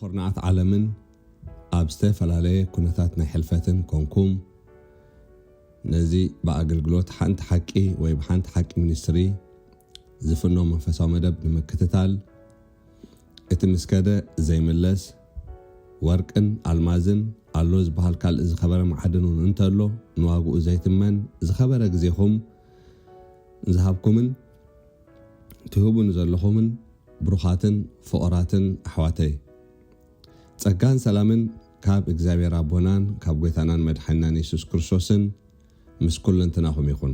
ኩርናዓት ዓለምን ኣብ ዝተፈላለየ ኩነታት ናይ ሕልፈትን ኮንኩም፣ ነዚ ብኣገልግሎት ሓንቲ ሓቂ ወይ ብሓንቲ ሓቂ ሚኒስትሪ ዝፍኖ መንፈሳዊ መደብ ንምክትታል፣ እቲ ምስ ከደ ዘይምለስ ወርቅን ኣልማዝን ኣሎ ዝበሃል ካልእ ዝኸበረ መዓድን እውን እንተሎ፣ ንዋግኡ ዘይትመን ዝኸበረ ግዜኹም ዝሃብኩምን ትህቡን ዘለኹምን ብሩኻትን ፍቑራትን ኣሕዋተይ፣ ጸጋን ሰላምን ካብ እግዚኣብሔር ኣቦናን ካብ ጐይታናን መድሓኒናን የሱስ ክርስቶስን ምስ ኩለንትናኹም ይኹን።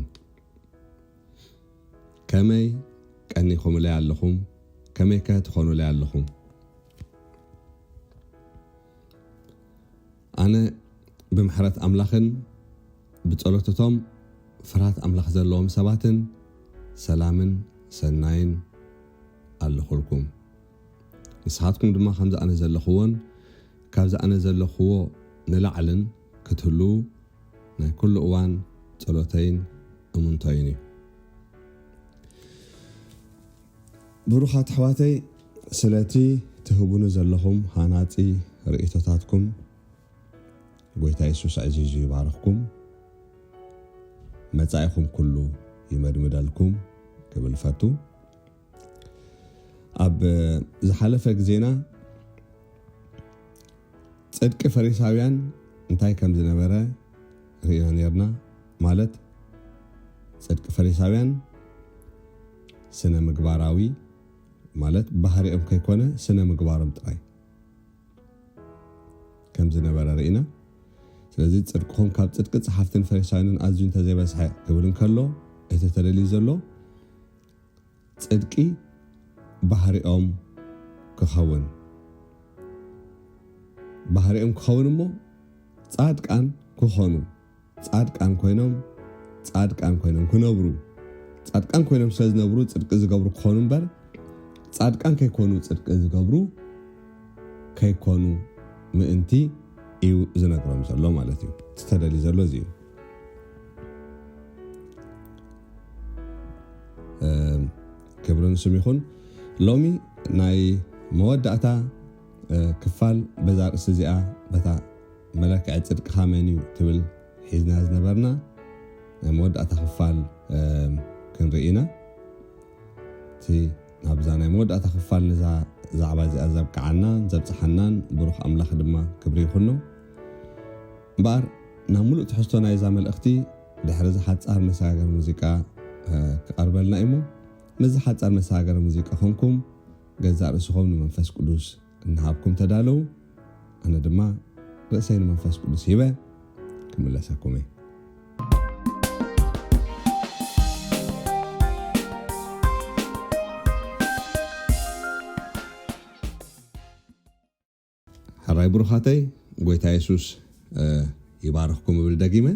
ከመይ ቀኒኹምለይ ኣለኹም? ከመይከ ትኾኑለይ ኣለኹም? ኣነ ብምሕረት ኣምላኽን ብጸሎትቶም ፍርሃት ኣምላኽ ዘለዎም ሰባትን ሰላምን ሰናይን ኣለኹልኩም። ንስኻትኩም ድማ ከምዚ ኣነ ዘለኽዎን ካብዚ ኣነ ዘለኽዎ ንላዕልን ክትህልዉ ናይ ኩሉ እዋን ጸሎተይን እምንቶይን እዩ። ብሩኻት ኣሕዋተይ፣ ስለቲ ትህቡኒ ዘለኹም ሃናጺ ርእይቶታትኩም ጐይታ የሱስ ኣዕዚዙ ይባርኽኩም፣ መጻኢኹም ኩሉ ይመድምደልኩም ክብል እፈቱ። ኣብ ዝሓለፈ ግዜና ጽድቂ ፈሪሳውያን እንታይ ከም ዝነበረ ርኢና ነርና። ማለት ጽድቂ ፈሪሳውያን ስነ ምግባራዊ፣ ማለት ባህሪኦም ከይኮነ ስነ ምግባሮም ጥራይ ከም ዝነበረ ርኢና። ስለዚ ጽድቅኹም ካብ ጽድቂ ጸሓፍትን ፈሪሳውያንን ኣዝዩ እንተዘይበዝሐ ክብል እንከሎ፣ እቲ ተደልዩ ዘሎ ጽድቂ ባህሪኦም ክኸውን፣ ባህሪኦም ክኸውን እሞ ጻድቃን ክኾኑ፣ ጻድቃን ኮይኖም ጻድቃን ኮይኖም ክነብሩ፣ ጻድቃን ኮይኖም ስለ ዝነብሩ ጽድቂ ዝገብሩ ክኾኑ እምበር፣ ጻድቃን ከይኮኑ ጽድቂ ዝገብሩ ከይኮኑ ምእንቲ እዩ ዝነግሮም ዘሎ ማለት እዩ። እቲ ተደልዩ ዘሎ እዚ እዩ። እም፣ ክብሪ ንስም ይኹን። ሎሚ ናይ መወዳእታ፣ እ፣ ክፋል በዛ ርእሲ እዚኣ፣ በታ መለክዒ ጽድቅኻ መን እዩ ትብል ሒዝና ዝነበርና ናይ መወዳእታ ክፋል፣ እም፣ ክንርኢ ኢና። እቲ ናብዛ ናይ መወዳእታ ክፋል ነዛ ዛዕባ እዚኣ ዘብቅዓናን ዘብጽሓናን ብሩኽ ኣምላኽ ድማ ክብሪ ይኹኖ። እምበኣር ናብ ምሉእ ትሕዝቶ ናይዛ መልእኽቲ ድሕሪ እዚ ሓጻር መሰጋገሪ ሙዚቃ፣ እ፣ ክቐርበልና እዩ እሞ፣ ምስዚ ሓጻር መሰጋገሪ ሙዚቃ ኮንኩም ገዛእ ርእስኹም ንመንፈስ ቅዱስ እናሃብኩም ተዳለዉ። ኣነ ድማ ርእሰይ ንመንፈስ ቅዱስ ሂበ ክምለሰኩም እየ። ሕራይ ብሩኻተይ፣ ጎይታ የሱስ፣ እ፣ ይባርኽኩም እብል ደጊመ።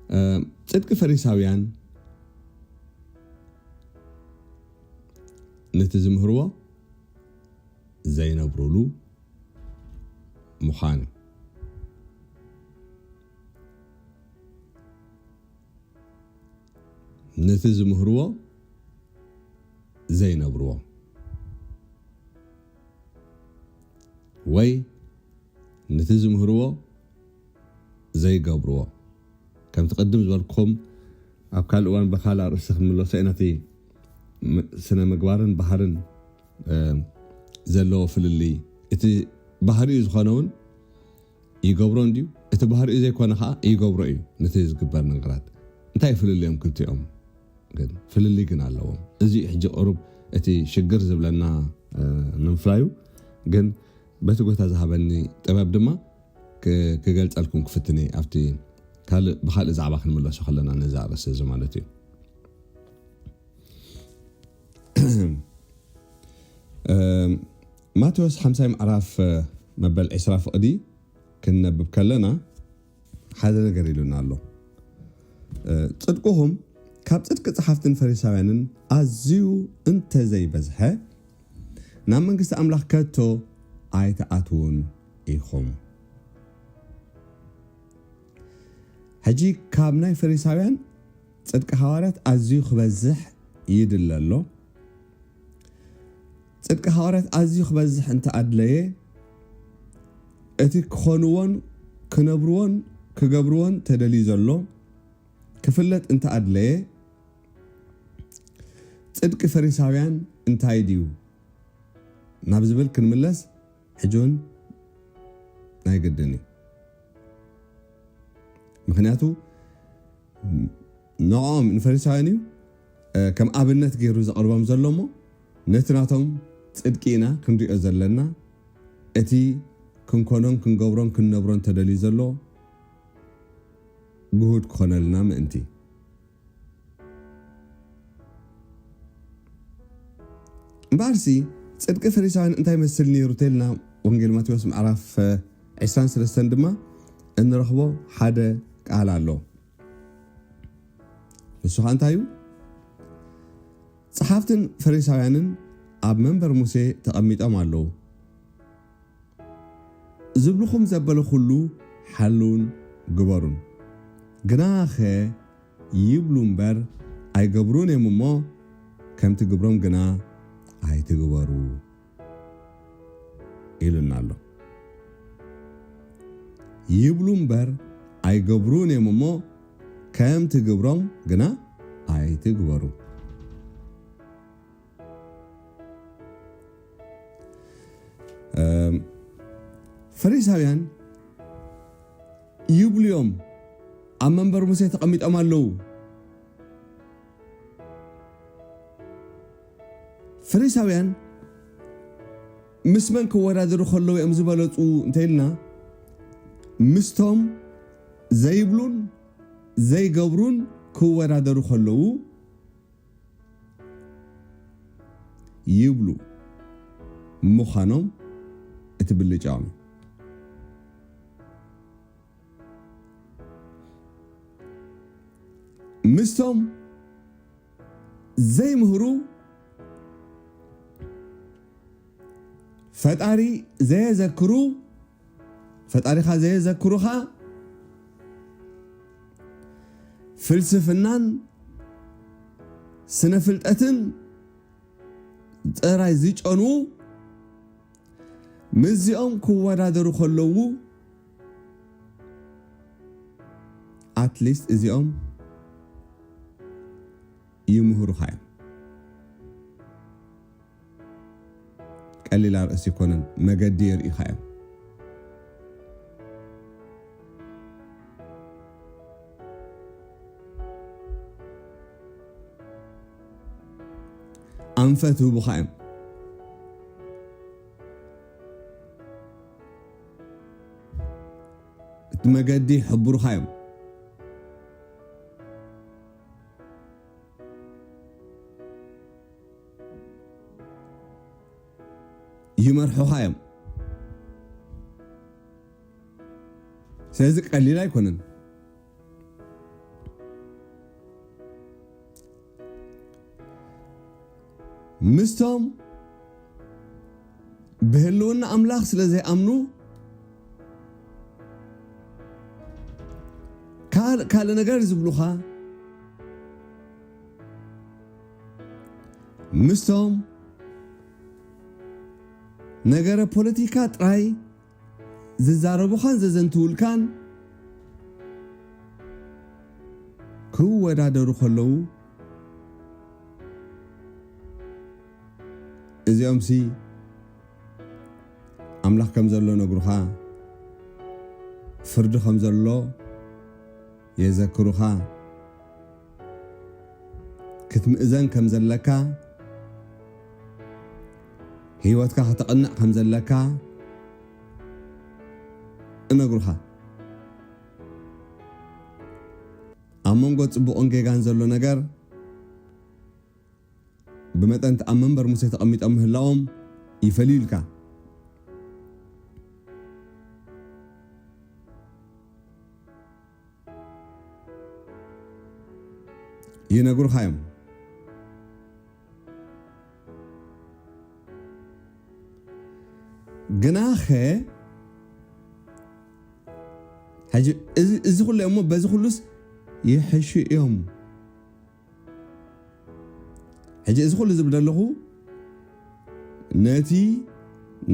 እ፣ ጽድቂ ፈሪሳውያን ነቲ ዝምህርዎ ዘይነብሩሉ ምዃን። ነቲ ዝምህርዎ ዘይነብርዎ ወይ ነቲ ዝምህርዎ ዘይገብርዎ። ከምቲ ቅድም ዝበልኩኹም ኣብ ካልእ እዋን ብኻልእ ኣርእስቲ ክንምለሶ ኢና። እቲ ም-፣ ስነ ምግባርን ባህርን፣ እ፣ ዘለዎ ፍልልይ፣ እቲ ባህሪኡ ዝኾነ እውን ይገብሮ እንድዩ፣ እቲ ባህሪኡ ዘይኮነ ከዓ ይገብሮ እዩ። ነቲ ዝግበር ነገራት እንታይ ፍልልዮም ክልቲኦም? ግን ፍልልይ ግን ኣለዎም። እዚ እዩ ሕጂ ቁሩብ እቲ ሽግር ዝብለና፣ እ፣ ንምፍላዩ ግን በቲ ጎይታ ዝሃበኒ ጥበብ ድማ ክ-፣ ክገልጸልኩም ክፍትን እየ። ኣብቲ ካልእ፣ ብኻልእ ዛዕባ ክንምለሶ ከለና ነዚ ኣርእስቲ እዚ ማለት እዩ። እ፣ ማቴዎስ ሓምሳይ ምዕራፍ፣ እ፣ መበል ዕስራ ፍቕዲ ክንነብብ ከለና ሓደ ነገር ኢሉና ኣሎ። እ፣ ጽድቅኹም ካብ ጽድቂ ጸሓፍትን ፈሪሳውያንን ኣዝዩ እንተዘይበዝሐ፣ ናብ መንግስቲ ኣምላኽ ከቶ ኣይትኣትዉን ኢኹም። ሕጂ ካብ ናይ ፈሪሳውያን ጽድቂ ሃዋርያት ኣዝዩ ክበዝሕ ይድለ ኣሎ። ጽድቂ ሃዋርያት ኣዝዩ ክበዝሕ እንተ ኣድለየ፣ እቲ ክኾንዎን ክነብርዎን ክገብርዎን ተደልዩ ዘሎ ክፍለጥ እንተ ኣድለየ፣ ጽድቂ ፈሪሳውያን እንታይ ድዩ ናብ ዝብል ክንምለስ ሕጂ እውን ናይ ግድን እዩ። ምኽንያቱ ንዕኦም ንፈሪሳውያን እዩ ከም ኣብነት ገይሩ ዘቕርቦም ዘሎ እሞ ነቲ ናቶም ጽድቂ ኢና ክንሪኦ ዘለና፣ እቲ ክንኮኖን ክንገብሮን ክንነብሮን ተደልዩ ዘሎ ግሁድ ክኾነልና ምእንቲ። እምበኣርሲ ጽድቂ ፈሪሳውያን እንታይ ይመስል ነይሩ ተልና ወንጌል ማቴዎስ ምዕራፍ ዕስራን ሰለስተን ድማ እንረኽቦ ሓደ ቃል ኣሎ። ንሱ ኸኣ እንታይ እዩ? ጸሓፍትን ፈሪሳውያንን ኣብ መንበር ሙሴ ተቐሚጦም ኣለዉ። ዝብልኹም ዘበለ ኩሉ ሓልውን ግበሩን። ግናኸ ይብሉ እምበር ኣይገብሩን እዮም እሞ፣ ከምቲ ግብሮም ግና ኣይትግበሩ ኢሉና ኣሎ። ይብሉ እምበር ኣይገብሩን እዮም እሞ፣ ከምቲ ግብሮም ግና ኣይትግበሩ። ፈሪሳውያን ይብሉ እዮም፣ ኣብ መንበር ሙሴ ተቐሚጦም ኣለዉ። ፈሪሳውያን ምስ መን ክወዳደሩ ከለዉ እዮም ዝበለጹ እንተኢልና፣ ምስቶም ዘይብሉን ዘይገብሩን ክወዳደሩ ከለዉ ይብሉ ምዃኖም እቲ ብልጫኦም እዩ። ምስቶም ዘይምህሩ፣ ፈጣሪ ዘየዘክሩ፣ ፈጣሪኻ ዘየዘክሩኻ፣ ፍልስፍናን ስነ ፍልጠትን ጥራይ ዝጨንዉ ምስዚኦም ክወዳደሩ ከለዉ፣ ኣትሊስት እዚኦም ይምህሩኻ እዮም። ቀሊል ኣርእስቲ ኣይኮነን፣ መገዲ የርእዩኻ እዮም። ኣንፈት ይህቡኻ እዮም። እቲ መገዲ ይሕብሩኻ እዮም። ይመርሑኻ እዮም። ስለዚ ቀሊል ኣይኮነን። ምስቶም ብህልውና ኣምላኽ ስለ ዘይኣምኑ፣ ካልእ ካልእ ነገር ዝብሉኻ፣ ምስቶም ነገረ ፖለቲካ ጥራይ ዝዛረቡኻን ዘዘንትውልካን ክወዳደሩ ከለዉ፣ እዚኦምሲ ኣምላኽ ከም ዘሎ ነግሩኻ፣ ፍርዲ ከም ዘሎ የዘክሩኻ፣ ክትምእዘን ከም ዘለካ፣ ህይወትካ ከተቕንዕ ከም ዘለካ እነግሩኻ። ኣብ መንጎ ጽቡቕን ጌጋን ዘሎ ነገር ብመጠን እቲ ኣብ መንበር ሙሴ ተቐሚጦም ምህላዎም ይፈልዩልካ። ይነግሩኻ እዮም። ግናኸ ሕጂ እዚ፣ እዚ ኩሉ እሞ በዚ ኩሉስ ይሕሹ እዮም። ሕጂ እዚ ኩሉ ዝብል ዘለኹ ነቲ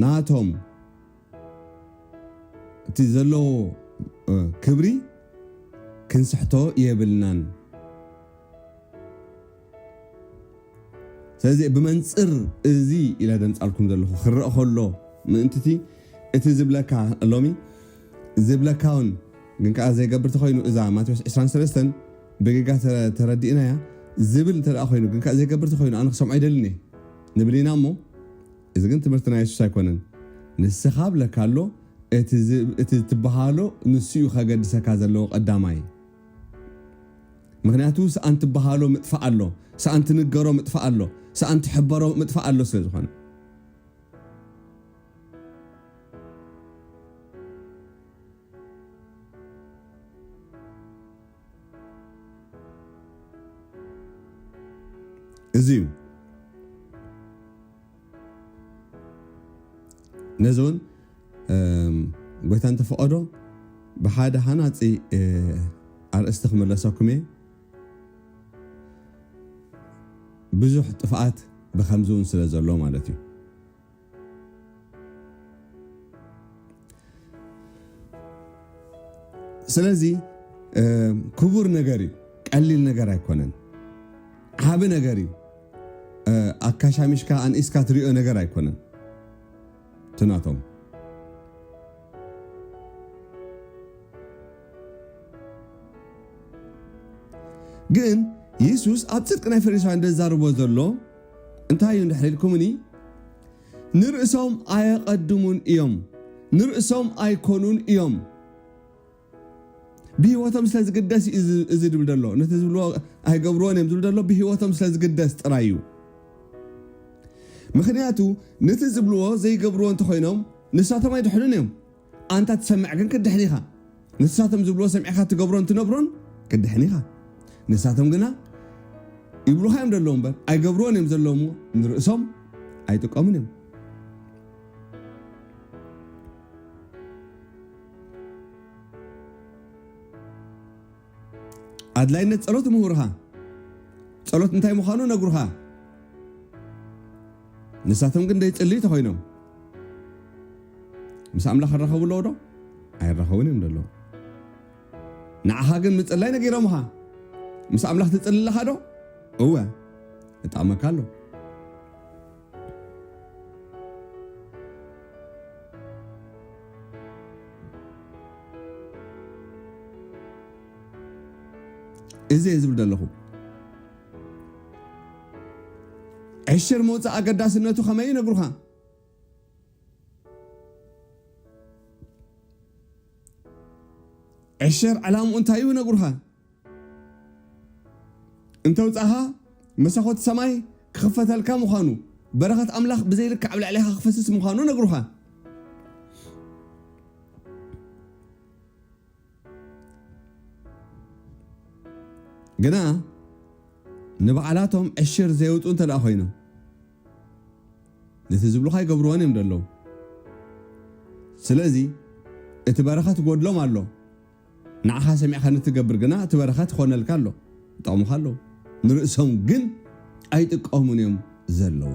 ናቶም እቲ ዘለዎ ክብሪ ክንስሕቶ የብልናን። ስለዚ ብመንፅር እዚ ኢለ ደምፃልኩም ዘለኹ ክረአ ከሎ ምእንትቲ እቲ ዝብለካ ሎሚ ዝብለካ እውን ግን ከዓ ዘይገብር ተኮይኑ እዛ ማቴዎስ ዕስራን ሰለስተን ብጌጋ ተረዲእናያ ዝብል እንተ ኮይኑ ግን ከዓ ዘይገብር ተኮይኑ ኣነ ክሰምዖ ኣይደልን እየ ንብል ኢና እሞ እዚ ግን ትምህርቲ ናይ የሱስ ኣይኮነን። ንስኻ ብለካ ኣሎ እቲ ትበሃሎ ንሱ እዩ ከገድሰካ ዘለዎ ቀዳማይ። ምክንያቱ ሰኣን ትበሃሎ ምጥፋእ ኣሎ፣ ሰኣን ትንገሮ ምጥፋእ ኣሎ፣ ሰኣን ትሕበሮ ምጥፋእ ኣሎ ስለ ዝኾነ። እዚ እዩ። ነዚ እውን ጎይታ እንተፈቐዶ ብሓደ ሃናፂ ኣርእስቲ ክመለሰኩም እየ። ብዙሕ ጥፍኣት ብከምዚ እውን ስለ ዘሎ ማለት እዩ። ስለዚ ክቡር ነገር እዩ፣ ቀሊል ነገር ኣይኮነን፣ ዓቢ ነገር እዩ። ኣካሻሚሽካ ኣንኢስካ ትሪኦ ነገር ኣይኮነን። ትናቶም ግን የሱስ ኣብ ጽድቂ ናይ ፈሪሳውያን ዘዛርቦ ዘሎ እንታይ እዩ እንድሕር ኢልኩምኒ ንርእሶም ኣየቐድሙን እዮም፣ ንርእሶም ኣይኮኑን እዮም። ብህይወቶም ስለ ዝግደስ እዩ እዚ ዝብል ዘሎ። ነቲ ዝብልዎ ኣይገብርዎን እዮም ዝብል ዘሎ ብህይወቶም ስለ ዝግደስ ጥራይ እዩ። ምክንያቱ ነቲ ዝብልዎ ዘይገብርዎ እንተኮይኖም ንሳቶም ኣይድሕኑን እዮም። ኣንታ ትሰምዕ ግን ክድሕን ኢኻ። ንሳቶም ዝብልዎ ሰሚዕኻ ትገብሮን ትነብሮን ክድሕን ኢኻ። ንሳቶም ግና ይብሉኻ እዮም ዘለዉ እምበር ኣይገብርዎን እዮም ዘለዉ እሞ ንርእሶም ኣይጥቀሙን እዮም። ኣድላይነት ጸሎት ምሁርኻ ጸሎት እንታይ ምዃኑ ነግሩኻ። ንሳቶም ግን ደይጽልዩ ተኾይኖም ምስ ኣምላኽ ይራኸቡ ኣለዉ ዶ? ኣይራኸቡን እዮም ዘለዉ። ንዓኻ ግን ምጽላይ ነጊሮምኻ። ምስ ኣምላኽ ትጽሊ ኣለኻ ዶ? እወ፣ እጣመካ ኣሎ። እዚ እየ ዝብል ዘለኹ። ዕሽር ምውፃእ ኣገዳስነቱ ከመይ ይነግሩኻ? ዕሽር ዕላምኡ እንታይ እዩ ይነግሩኻ? እንተውፃእኻ መሳኾት ሰማይ ክኽፈተልካ ምዃኑ፣ በረኸት ኣምላኽ ብዘይልክዕ ኣብ ልዕሌኻ ክፈስስ ምዃኑ ነግሩኻ። ግና ንባዕላቶም ዕሽር ዘየውፁ እንተ ደኣ ኮይኖም ነቲ ዝብሉኻ ይገብርዎን እዮም ዘለዉ። ስለዚ እቲ በረኸት ጎድሎም ኣሎ። ንዓኻ ሰሚዕካ ንትገብር ግና እቲ በረኸት ይኾነልካ ኣሎ፣ ይጠቕሙኻ ኣለዉ። ንርእሶም ግን ኣይጥቀሙን እዮም ዘለዉ።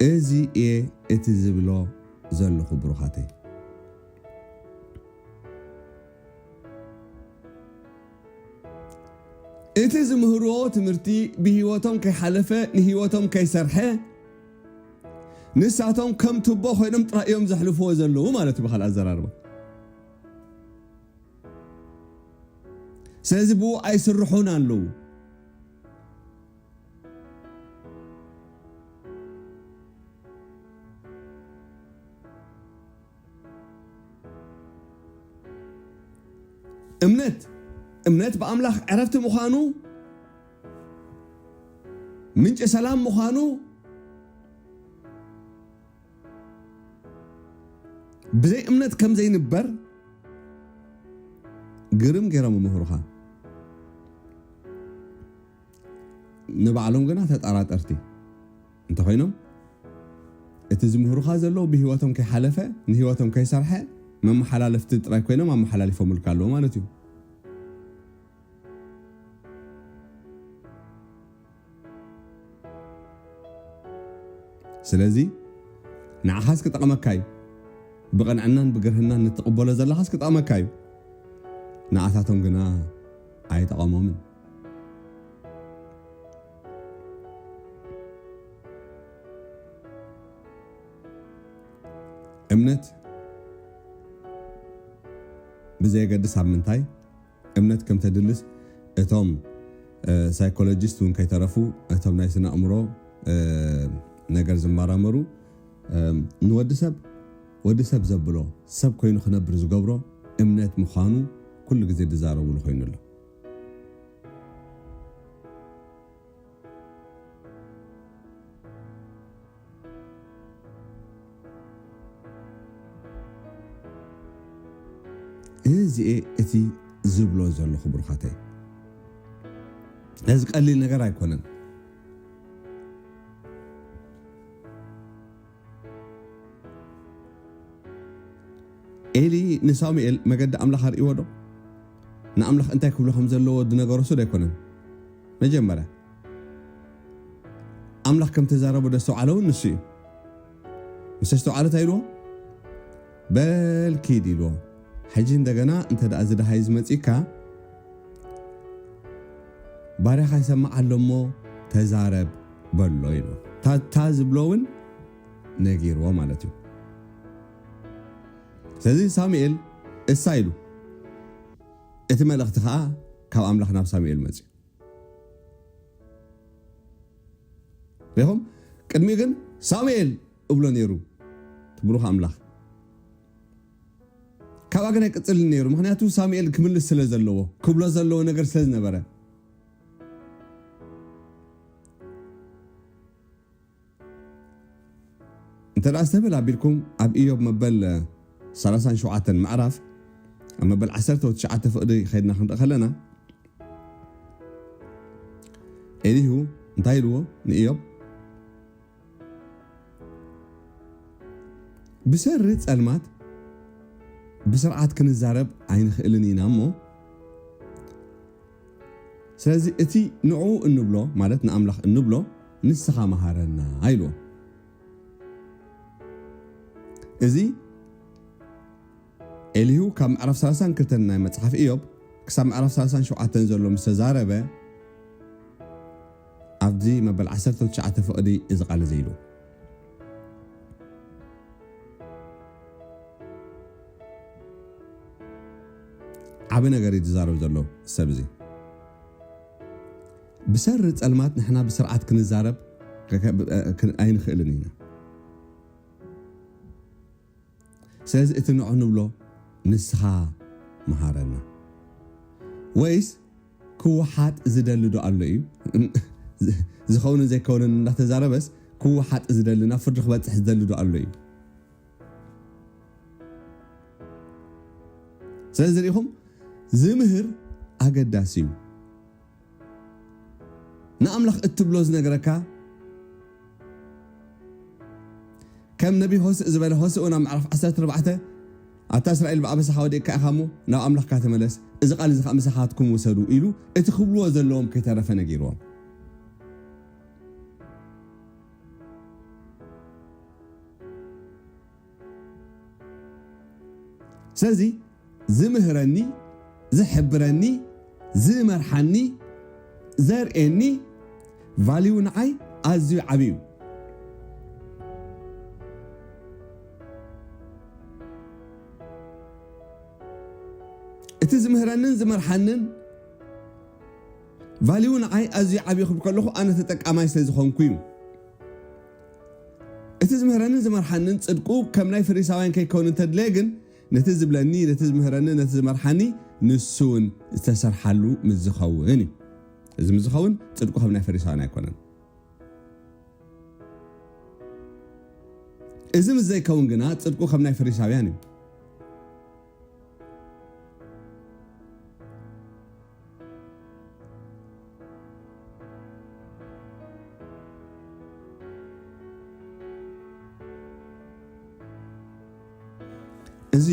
እዚ እየ እቲ ዝብሎ ዘለኹ ብሩኻተይ። እቲ ዝምህርዎ ትምህርቲ ብህይወቶም ከይሓለፈ ንህይወቶም ከይሰርሐ ንሳቶም ከም ቱቦ ኮይኖም ጥራይ እዮም ዘሕልፍዎ ዘለዉ ማለት እዩ ብካልእ ኣዘራርባ። ስለዚ ብኡ ኣይስርሑን ኣለዉ። እምነት እምነት ብኣምላኽ ዕረፍቲ ምዃኑ ምንጪ ሰላም ምዃኑ ብዘይ እምነት ከም ዘይንበር ግርም ገይሮም ምምህሩኻ። ንባዕሎም ግና ተጠራጠርቲ እንተኾይኖም እቲ ዝምህሩኻ ዘለዉ ብህይወቶም ከይሓለፈ፣ ንህይወቶም ከይሰርሐ፣ መመሓላለፍቲ ጥራይ ኮይኖም ኣመሓላሊፎምልካ ኣለዉ ማለት እዩ። ስለዚ ንዓኻስ ክጠቕመካ እዩ። ብቕንዕናን ብግርህናን ንትቕበሎ ዘለኻስ ክጠቕመካ እዩ። ንኣታቶም ግና ኣይጠቐሞምን። እምነት ብዘየገድስ ኣብ ምንታይ እምነት ከም ተድልስ እቶም ሳይኮሎጂስት እውን ከይተረፉ፣ እቶም ናይ ስነ ኣእምሮ ነገር ዝመራመሩ፣ ንወዲ ሰብ ወዲ ሰብ ዘብሎ፣ ሰብ ኮይኑ ክነብር ዝገብሮ እምነት ምዃኑ ኩሉ ግዜ ዝዛረብሉ ኮይኑ ኣሎ። እዚ እቲ ዝብሎ ዘለኹ ብሩኻተይ፣ እዚ ቀሊል ነገር ኣይኮነን። ኤሊ ንሳሙኤል መገዲ ኣምላኽ ኣርእዎ ዶ? ንኣምላኽ እንታይ ክብሎ ከም ዘለዎ ዝነገሮስ ዶ ኣይኮነን? መጀመርያ ኣምላኽ ከም ተዛረቦ ዘስተውዓለ እውን ንሱ እዩ። ምስ ኣስተውዓለ እንታይ ኢልዎ? በል ኪድ ኢልዎ። ሕጂ እንደገና እንተ ደኣ እዚ ደሃይ ዝመጺካ፣ ባርያኻ ይሰምዕ ኣሎ እሞ ተዛረብ በሎ ኢልዎ። እታ ዝብሎ እውን ነጊርዎ ማለት እዩ። ስለዚ ሳሙኤል እሳ ኢሉ፣ እቲ መልእኽቲ ኸኣ ካብ ኣምላኽ ናብ ሳሙኤል መጽዩ። ሪኹም? ቅድሚኡ ግን ሳሙኤል እብሎ ነይሩ፣ እቲ ብሩኽ ኣምላኽ። ካብኣ ግን ኣይቅጽልን ነይሩ፣ ምኽንያቱ ሳሙኤል ክምልስ ስለ ዘለዎ፣ ክብሎ ዘለዎ ነገር ስለ ዝነበረ። እንተ ደኣ ስተብል ኣቢልኩም ኣብ ኢዮብ መበል ሰላሳን ሸውዓተን ምዕራፍ፣ ኣብ መበል ዓሰርተ ወትሽዓተ ፍቕዲ ኸይድና ክንርኢ ከለና፣ ኤሊሁ እንታይ ኢልዎ ንኢዮብ? ብሰሪ ጸልማት ብስርዓት ክንዛረብ ኣይንኽእልን ኢና እሞ፣ ስለዚ እቲ ንዕኡ እንብሎ፣ ማለት ንኣምላኽ እንብሎ፣ ንስኻ መሃረና ኢልዎ። እዚ ኤሊሁ ካብ ምዕራፍ ሰላሳን ክልተን ናይ መጽሓፍ ኢዮብ ክሳብ ምዕራፍ ሰላሳን ሸውዓተን ዘሎ ምስ ተዛረበ፣ ኣብዚ መበል ዓሰርተ ትሽዓተ ፍቕዲ እዚ ቃል እዚ ኢሉ። ዓቢ ነገር እዩ ዝዛረብ ዘሎ ሰብ እዚ። ብሰሪ ጸልማት ንሕና ብስርዓት ክንዛረብ ከ-፣ ከ-፣ ክ-፣ ኣይንኽእልን ኢና። ስለዚ እቲ ንዑ ንብሎ ንስኻ መሃረና። ወይስ ክወሓጥ ዝደሊ ዶ ኣሎ እዩ? ዝኸውንን ዘይከውንን እንዳተዛረበስ ክወሓጥ ዝደሊ፣ ናብ ፍርዲ ክበጽሕ ዝደሊ ዶ ኣሎ እዩ? ስለዚ ርኢኹም፣ ዝምህር ኣገዳሲ እዩ። ንኣምላኽ እትብሎ ዝነግረካ፣ ከም ነቢ ሆስእ ዝበለ፣ ሆስእ ናብ ምዕራፍ ዓሰርተ ኣርባዕተ፣ ኣታ እስራኤል ብኣበሳኻ ወዲቕካ ኢኻ እሞ ናብ ኣምላኽካ ተመለስ፣ እዚ ቃል እዚ ኸኣ ምሳኻትኩም ውሰዱ ኢሉ፣ እቲ ክብልዎ ዘለዎም ከይተረፈ ነጊርዎም። ስለዚ ዝምህረኒ፣ ዝሕብረኒ፣ ዝመርሓኒ፣ ዘርእየኒ ቫልዩ ንዓይ ኣዝዩ ዓብዩ እዩ። እቲ ዝምህረንን ዝመርሓንን ቫልዩ ንዓይ ኣዝዩ ዓብዩ ክብል ከለኹ ኣነ ተጠቃማይ ስለ ዝኾንኩ እዩ። እቲ ዝምህረንን ዝመርሓንን ጽድቁ ከም ናይ ፈሪሳውያን ከይከውን እንተድለየ ግን፣ ነቲ ዝብለኒ፣ ነቲ ዝምህረኒ፣ ነቲ ዝመርሓኒ ንሱ እውን ዝተሰርሓሉ ምስ ዝኸውን እዩ። እዚ ምስ ዝኸውን ጽድቁ ከም ናይ ፈሪሳውያን ኣይኮነን። እዚ ምስ ዘይከውን ግና ጽድቁ ከም ናይ ፈሪሳውያን እዩ።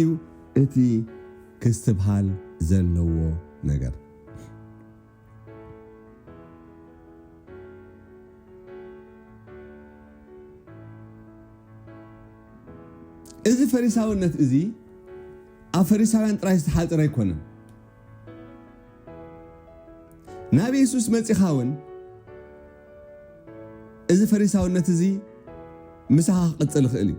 እዩ እቲ ክስትብሃል ዘለዎ ነገር። እዚ ፈሪሳውነት እዚ ኣብ ፈሪሳውያን ጥራይ ዝተሓጽረ ኣይኮነን። ናብ የሱስ መጺኻ እውን እዚ ፈሪሳውነት እዚ ምሳኻ ክቕጽል ይኽእል እዩ።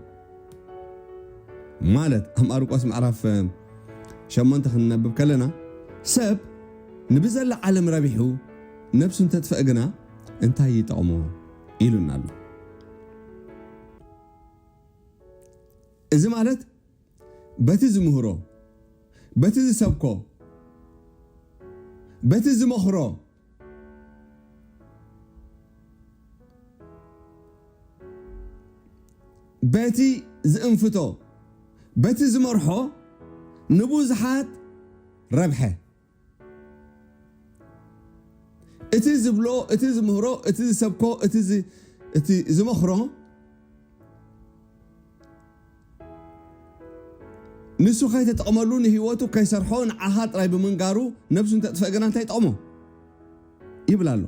ማለት ኣብ ማርቆስ ምዕራፍ ሸሞንተ ክንነብብ ከለና፣ ሰብ ንብዘላ ዓለም ረቢሑ ነብሱ እንተጥፍእ ግና እንታይ ይጠቕሞ? ኢሉና ኣሎ። እዚ ማለት በቲ ዝምህሮ፣ በቲ ዝሰብኮ፣ በቲ ዝመኽሮ፣ በቲ ዝእንፍቶ፣ በቲ ዝመርሖ ንብዙሓት ረብሐ። እቲ ዝብሎ፣ እቲ ዝምህሮ፣ እቲ ዝሰብኮ፣ እቲ ዝ-፣ እቲ ዝመኽሮ ንሱ ከይተጠቕመሉ፣ ንህይወቱ ከይሰርሖ፣ ንዓኻ ጥራይ ብምንጋሩ ነብሱ እንተጥፍእ ግና እንታይ ይጠቕሞ? ይብል ኣሎ።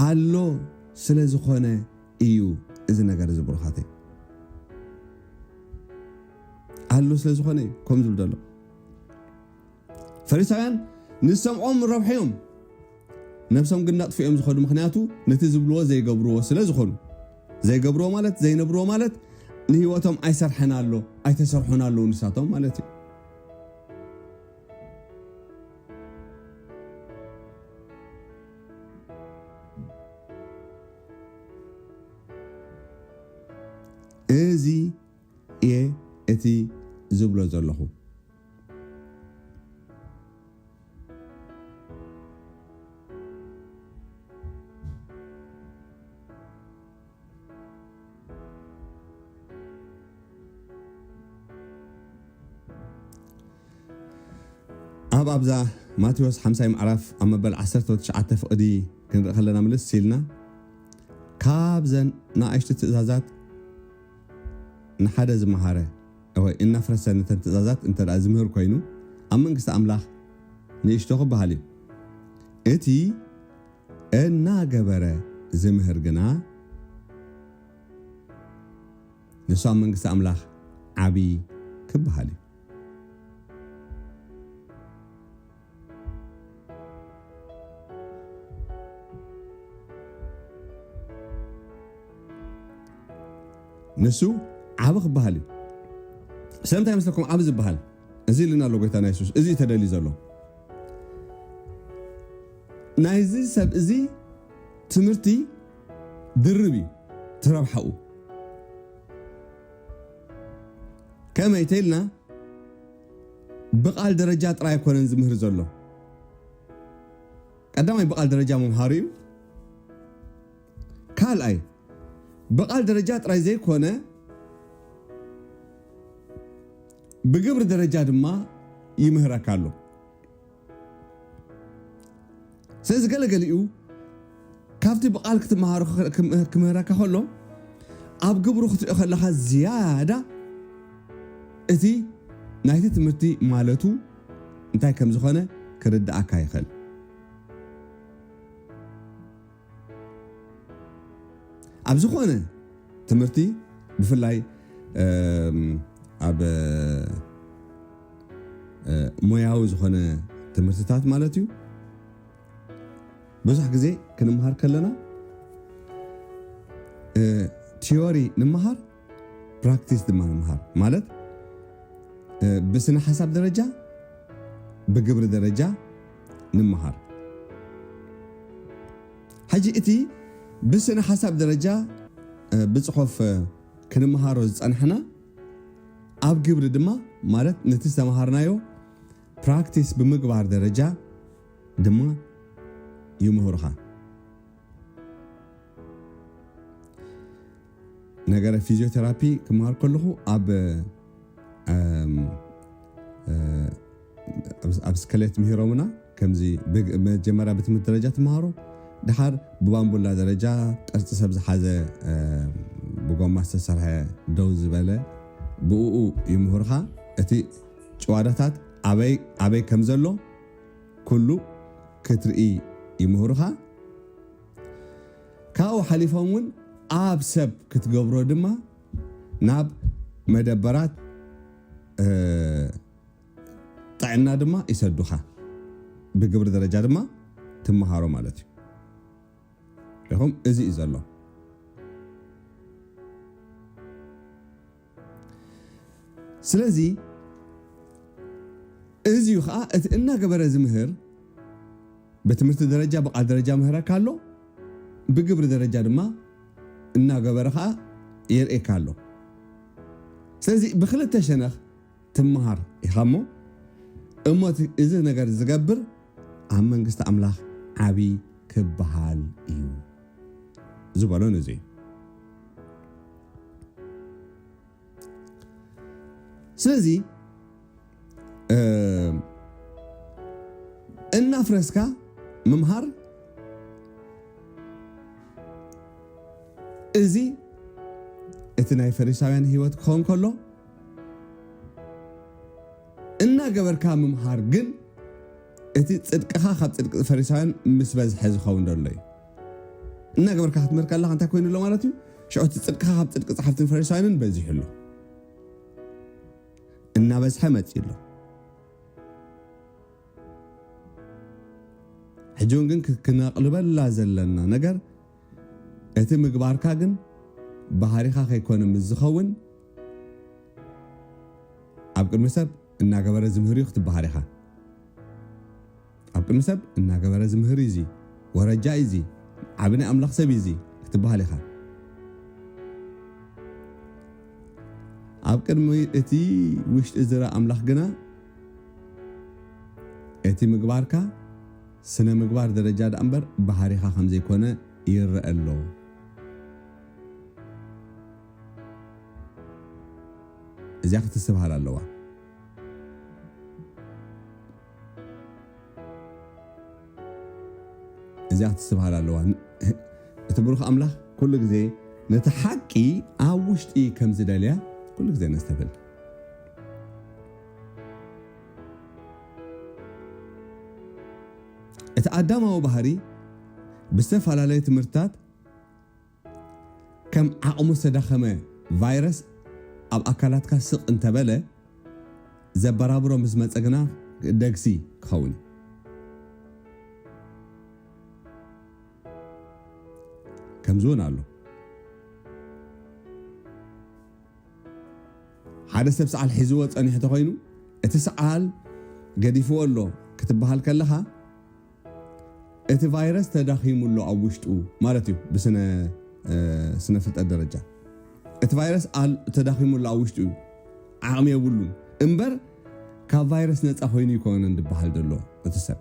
ኣሎ ስለ ዝኾነ እዩ እዚ ነገር እዚ፣ ብሩኻተይ። ኣሎ ስለ ዝኾነ እዩ ከምኡ ዝብል ዘሎ። ፈሪሳውያን ንዝሰምዖም ረብሐ እዮም፣ ነብሶም ግን ነጥፍኦም ዝኸዱ፣ ምኽንያቱ ነቲ ዝብልዎ ዘይገብርዎ ስለ ዝኾኑ። ዘይገብርዎ ማለት፣ ዘይነብርዎ ማለት፣ ንህይወቶም ኣይሰርሐን ኣሎ፣ ኣይተሰርሑን ኣለዉ ንሳቶም ማለት እዩ። እዚ እየ እቲ ዝብሎ ዘለኹ። ኣብ ኣብዛ ማቴዎስ ሓምሳይ ምዕራፍ ኣብ መበል ዓሰርተ ትሽዓተ ፍቕዲ ክንርኢ ከለና፣ ምልስ ኢልና፣ ካብዘን ንኣሽቱ ትእዛዛት ንሓደ ዝመሃረ ወይ እናፍረሰ ነተን ትእዛዛት እንተ ደኣ ዝምህር ኮይኑ፣ ኣብ መንግስቲ ኣምላኽ ንእሽቶ ክበሃል እዩ። እቲ እናገበረ ዝምህር ግና፣ ንሱ ኣብ መንግስቲ ኣምላኽ ዓቢ ክበሃል እዩ። ንሱ ዓቢ ክበሃል እዩ። ስለምንታይ መስለኩም ዓቢ ዝበሃል? እዚ ኢልና ኣሎ ጎይታና የሱስ። እዚ እዩ ተደልዩ ዘሎ። ናይዚ ሰብ እዚ ትምህርቲ ድርብ እዩ፣ እቲ ረብሓኡ። ከመይ ተኢልና፣ ብቓል ደረጃ ጥራይ ኣይኮነን ዝምህር ዘሎ። ቀዳማይ ብቓል ደረጃ ምምሃሩ እዩ። ካልኣይ ብቓል ደረጃ ጥራይ ዘይኮነ፣ ብግብሪ ደረጃ ድማ ይምህረካ ኣሎ። ስለዚ ገለገሊኡ ካብቲ ብቓል ክትመሃሮ ክምህረካ ከሎ፣ ኣብ ግብሩ ክትሪኦ ከለኻ ዝያዳ እቲ ናይቲ ትምህርቲ ማለቱ እንታይ ከም ዝኾነ ክርድኣካ ይኽእል። ኣብ ዝኾነ ትምህርቲ፣ ብፍላይ፣ እም፣ ኣብ፣ እ፣ ሞያዊ ዝኾነ ትምህርትታት ማለት እዩ፣ ብዙሕ ግዜ ክንምሃር ከለና፣ እ፣ ቲዮሪ ንምሃር፣ ፕራክቲስ ድማ ንምሃር። ማለት፣ እ፣ ብስነ ሓሳብ ደረጃ፣ ብግብሪ ደረጃ ንምሃር። ሕጂ እቲ ብስነ ሓሳብ ደረጃ፣ እ፣ ብጽሑፍ፣ እ፣ ክንምሃሮ ዝጸናሕና፣ ኣብ ግብሪ ድማ፣ ማለት ነቲ ዝተምሃርናዮ ፕራክቲስ ብምግባር ደረጃ ድማ ይምህሩኻ። ነገረ ፊዚዮቴራፒ ክመሃር ከለኹ ኣብ፣ እም፣ እ፣ ኣብ፣ ኣብ ስከሌት ምሂሮምና፣ ከምዚ ብግ-፣ መጀመርያ ብትምህርቲ ደረጃ ትመሃሮ፣ ድሓር ብባምቡላ ደረጃ ቅርጺ ሰብ ዝሓዘ፣ እ፣ ብጎማ ዝተሰርሐ ደው ዝበለ ብእኡ ይምህሩኻ። እቲ ጭዋዳታት ኣበይ፣ ኣበይ ከም ዘሎ ኩሉ ክትርኢ ይምህሩኻ። ካብኡ ሓሊፎም እውን ኣብ ሰብ ክትገብሮ ድማ ናብ መደበራት፣ እ፣ ጥዕና ድማ ይሰዱኻ። ብግብሪ ደረጃ ድማ ትመሃሮ ማለት እዩ። ኢኹም፣ እዚ እዩ ዘሎ። ስለዚ እዚ እዩ ኸዓ እቲ እናገበረ ዝምህር፣ ብትምህርቲ ደረጃ፣ ብቃል ደረጃ ምህረካ ኣሎ፣ ብግብሪ ደረጃ ድማ እናገበረ ኸዓ የርእየካ ኣሎ። ስለዚ ብክልተ ሸነኽ ትመሃር ኢኻ እሞ፣ እሞ እቲ፣ እዚ ነገር ዝገብር ኣብ መንግስቲ ኣምላኽ ዓቢ ክበሃል እዩ ዝበሎ ነዚ እዩ። ስለዚ፣ እ፣ እናፍረስካ ምምሃር፣ እዚ እቲ ናይ ፈሪሳውያን ህይወት ክኸውን ከሎ፣ እናገበርካ ምምሃር ግን፣ እቲ ጽድቅኻ ካብ ጽድቂ ፈሪሳውያን ምስ በዝሐ ዝኸውን ዘሎ እዩ። እናገበርካ ክትምህር ከለኻ እንታይ ኮይኑ ኣሎ ማለት እዩ? ሽዑ እቲ ጽድቅኻ ካብ ጽድቂ ጸሓፍትን ፈሪሳውያንን በዚሑ ኣሎ። እናበዝሐ መጺኡ ኣሎ። ሕጂ እውን ግን ክ-፣ ክነቕልበላ ዘለና ነገር፣ እቲ ምግባርካ ግን ባህሪኻ ከይኮነ ምስ ዝኸውን፣ ኣብ ቅድሚ ሰብ እናገበረ ዝምህር እዩ ክትበሃል ኢኻ። ኣብ ቅድሚ ሰብ እናገበረ ዝምህር እዩ እዚ፣ ወረጃ እዩ እዚ፣ ዓቢ ናይ ኣምላኽ ሰብ እዩ እዚ ክትበሃል ኢኻ። ኣብ ቅድሚ እቲ ውሽጢ ዝረኣ ኣምላኽ ግና፣ እቲ ምግባርካ ስነ ምግባር ደረጃ ደኣ እምበር ባህሪኻ ከም ዘይኮነ ይረአ ኣሎ። እዚኣ ክትስትብሃል ኣለዋ። እዚኣ ክትስትብሃል ኣለዋ። ን-፣ እቲ ብሩኽ ኣምላኽ ኩሉ ግዜ ነቲ ሓቂ ኣብ ውሽጢ ከም ዝደልያ ኩሉ ግዜ ነስተብህል። እቲ ኣዳማዊ ባህሪ ብዝተፈላለዩ ትምህርትታት ከም ዓቕሙ ዝተዳኸመ ቫይረስ ኣብ ኣካላትካ ስቕ እንተበለ፣ ዘበራብሮ ምስ መጸ ግና ደግሲ ክኸውን እዩ። ከምዚ እውን ኣሎ። ሓደ ሰብ ሰዓል ሒዝዎ ጸኒሑ ተኾይኑ፣ እቲ ሰዓል ገዲፍዎ ኣሎ ክትበሃል ከለኻ፣ እቲ ቫይረስ ተዳኺሙ ኣሎ ኣብ ውሽጡ ማለት እዩ። ብስነ፣ እ፣ ስነ ፍልጠት ደረጃ እቲ ቫይረስ ኣል-፣ ተዳኺሙ ኣሎ ኣብ ውሽጡ እዩ። ዓቕሚ የብሉን እምበር፣ ካብ ቫይረስ ነጻ ኮይኑ ይኮነን ዝበሃል ዘሎ እቲ ሰብ።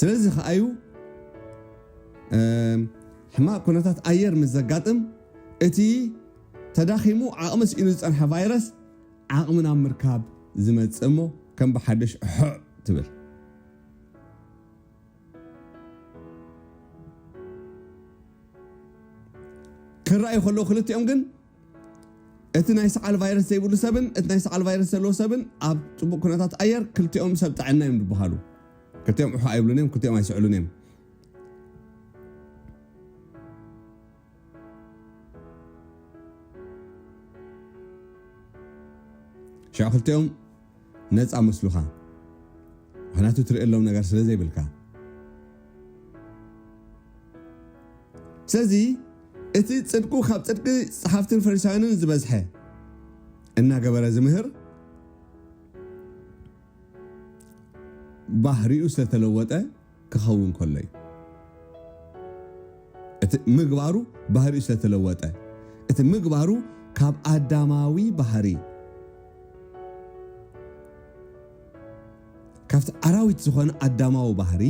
ስለዚ ከኣ እዩ፣ እም፣ ሕማቕ ኩነታት ኣየር ምስ ዘጋጥም፣ እቲ ተዳኺሙ ዓቕሚ ስኢኑ ዝጸንሐ ቫይረስ ዓቕሚ ናብ ምርካብ ዝመጽእ እሞ፣ ከም ብሓድሽ ሕዕ ትብል። ክረኣዩ ከለዉ ክልቲኦም ግን፣ እቲ ናይ ሰዓል ቫይረስ ዘይብሉ ሰብን እቲ ናይ ሰዓል ቫይረስ ዘለዎ ሰብን ኣብ ጽቡቕ ኩነታት ኣየር ክልቲኦም ሰብ ጥዕና እዮም ዝበሃሉ። ክልቲኦም እሖ ኣይብሉን እዮም፣ ክልቲኦም ኣይስዕሉን እዮም። ሽዑ ክልቲኦም ነጻ መስሉኻ። ምኽንያቱ ትርእየሎም ነገር ስለ ዘይብልካ። ስለዚ እቲ ጽድቁ ካብ ጽድቂ ጸሓፍትን ፈሪሳውያንን ዝበዝሐ እናገበረ ዝምህር ባህሪኡ ስለተለወጠ ክኸውን ከሎ እዩ። እቲ ምግባሩ ባህሪኡ ስለተለወጠ፣ እቲ ምግባሩ ካብ ኣዳማዊ ባህሪ፣ ካብቲ ኣራዊት ዝኾነ ኣዳማዊ ባህሪ፣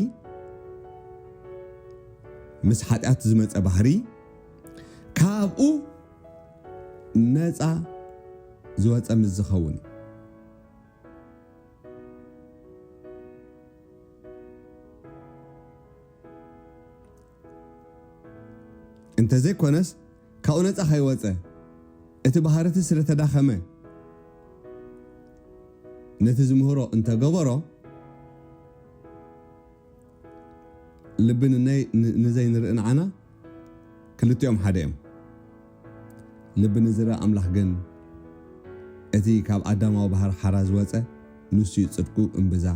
ምስ ሓጢኣት ዝመጸ ባህሪ፣ ካብኡ ነጻ ዝወጸ ምስ ዝኸውን እዩ። እንተዘይኮነስ ካብኡ ነፃ ከይወፀ እቲ ባህርት ስለተዳኸመ ነቲ ዝምህሮ እንተገበሮ ልቢ ንነይ- ን- ንዘይንርኢ ንዓና ክልቲኦም ሓደ እዮም። ልቢ ንዝርኢ ኣምላኽ ግን እቲ ካብ ኣዳማዊ ባህር ሓራ ዝወፀ ንሱ እዩ ጽድቁ እምብዛ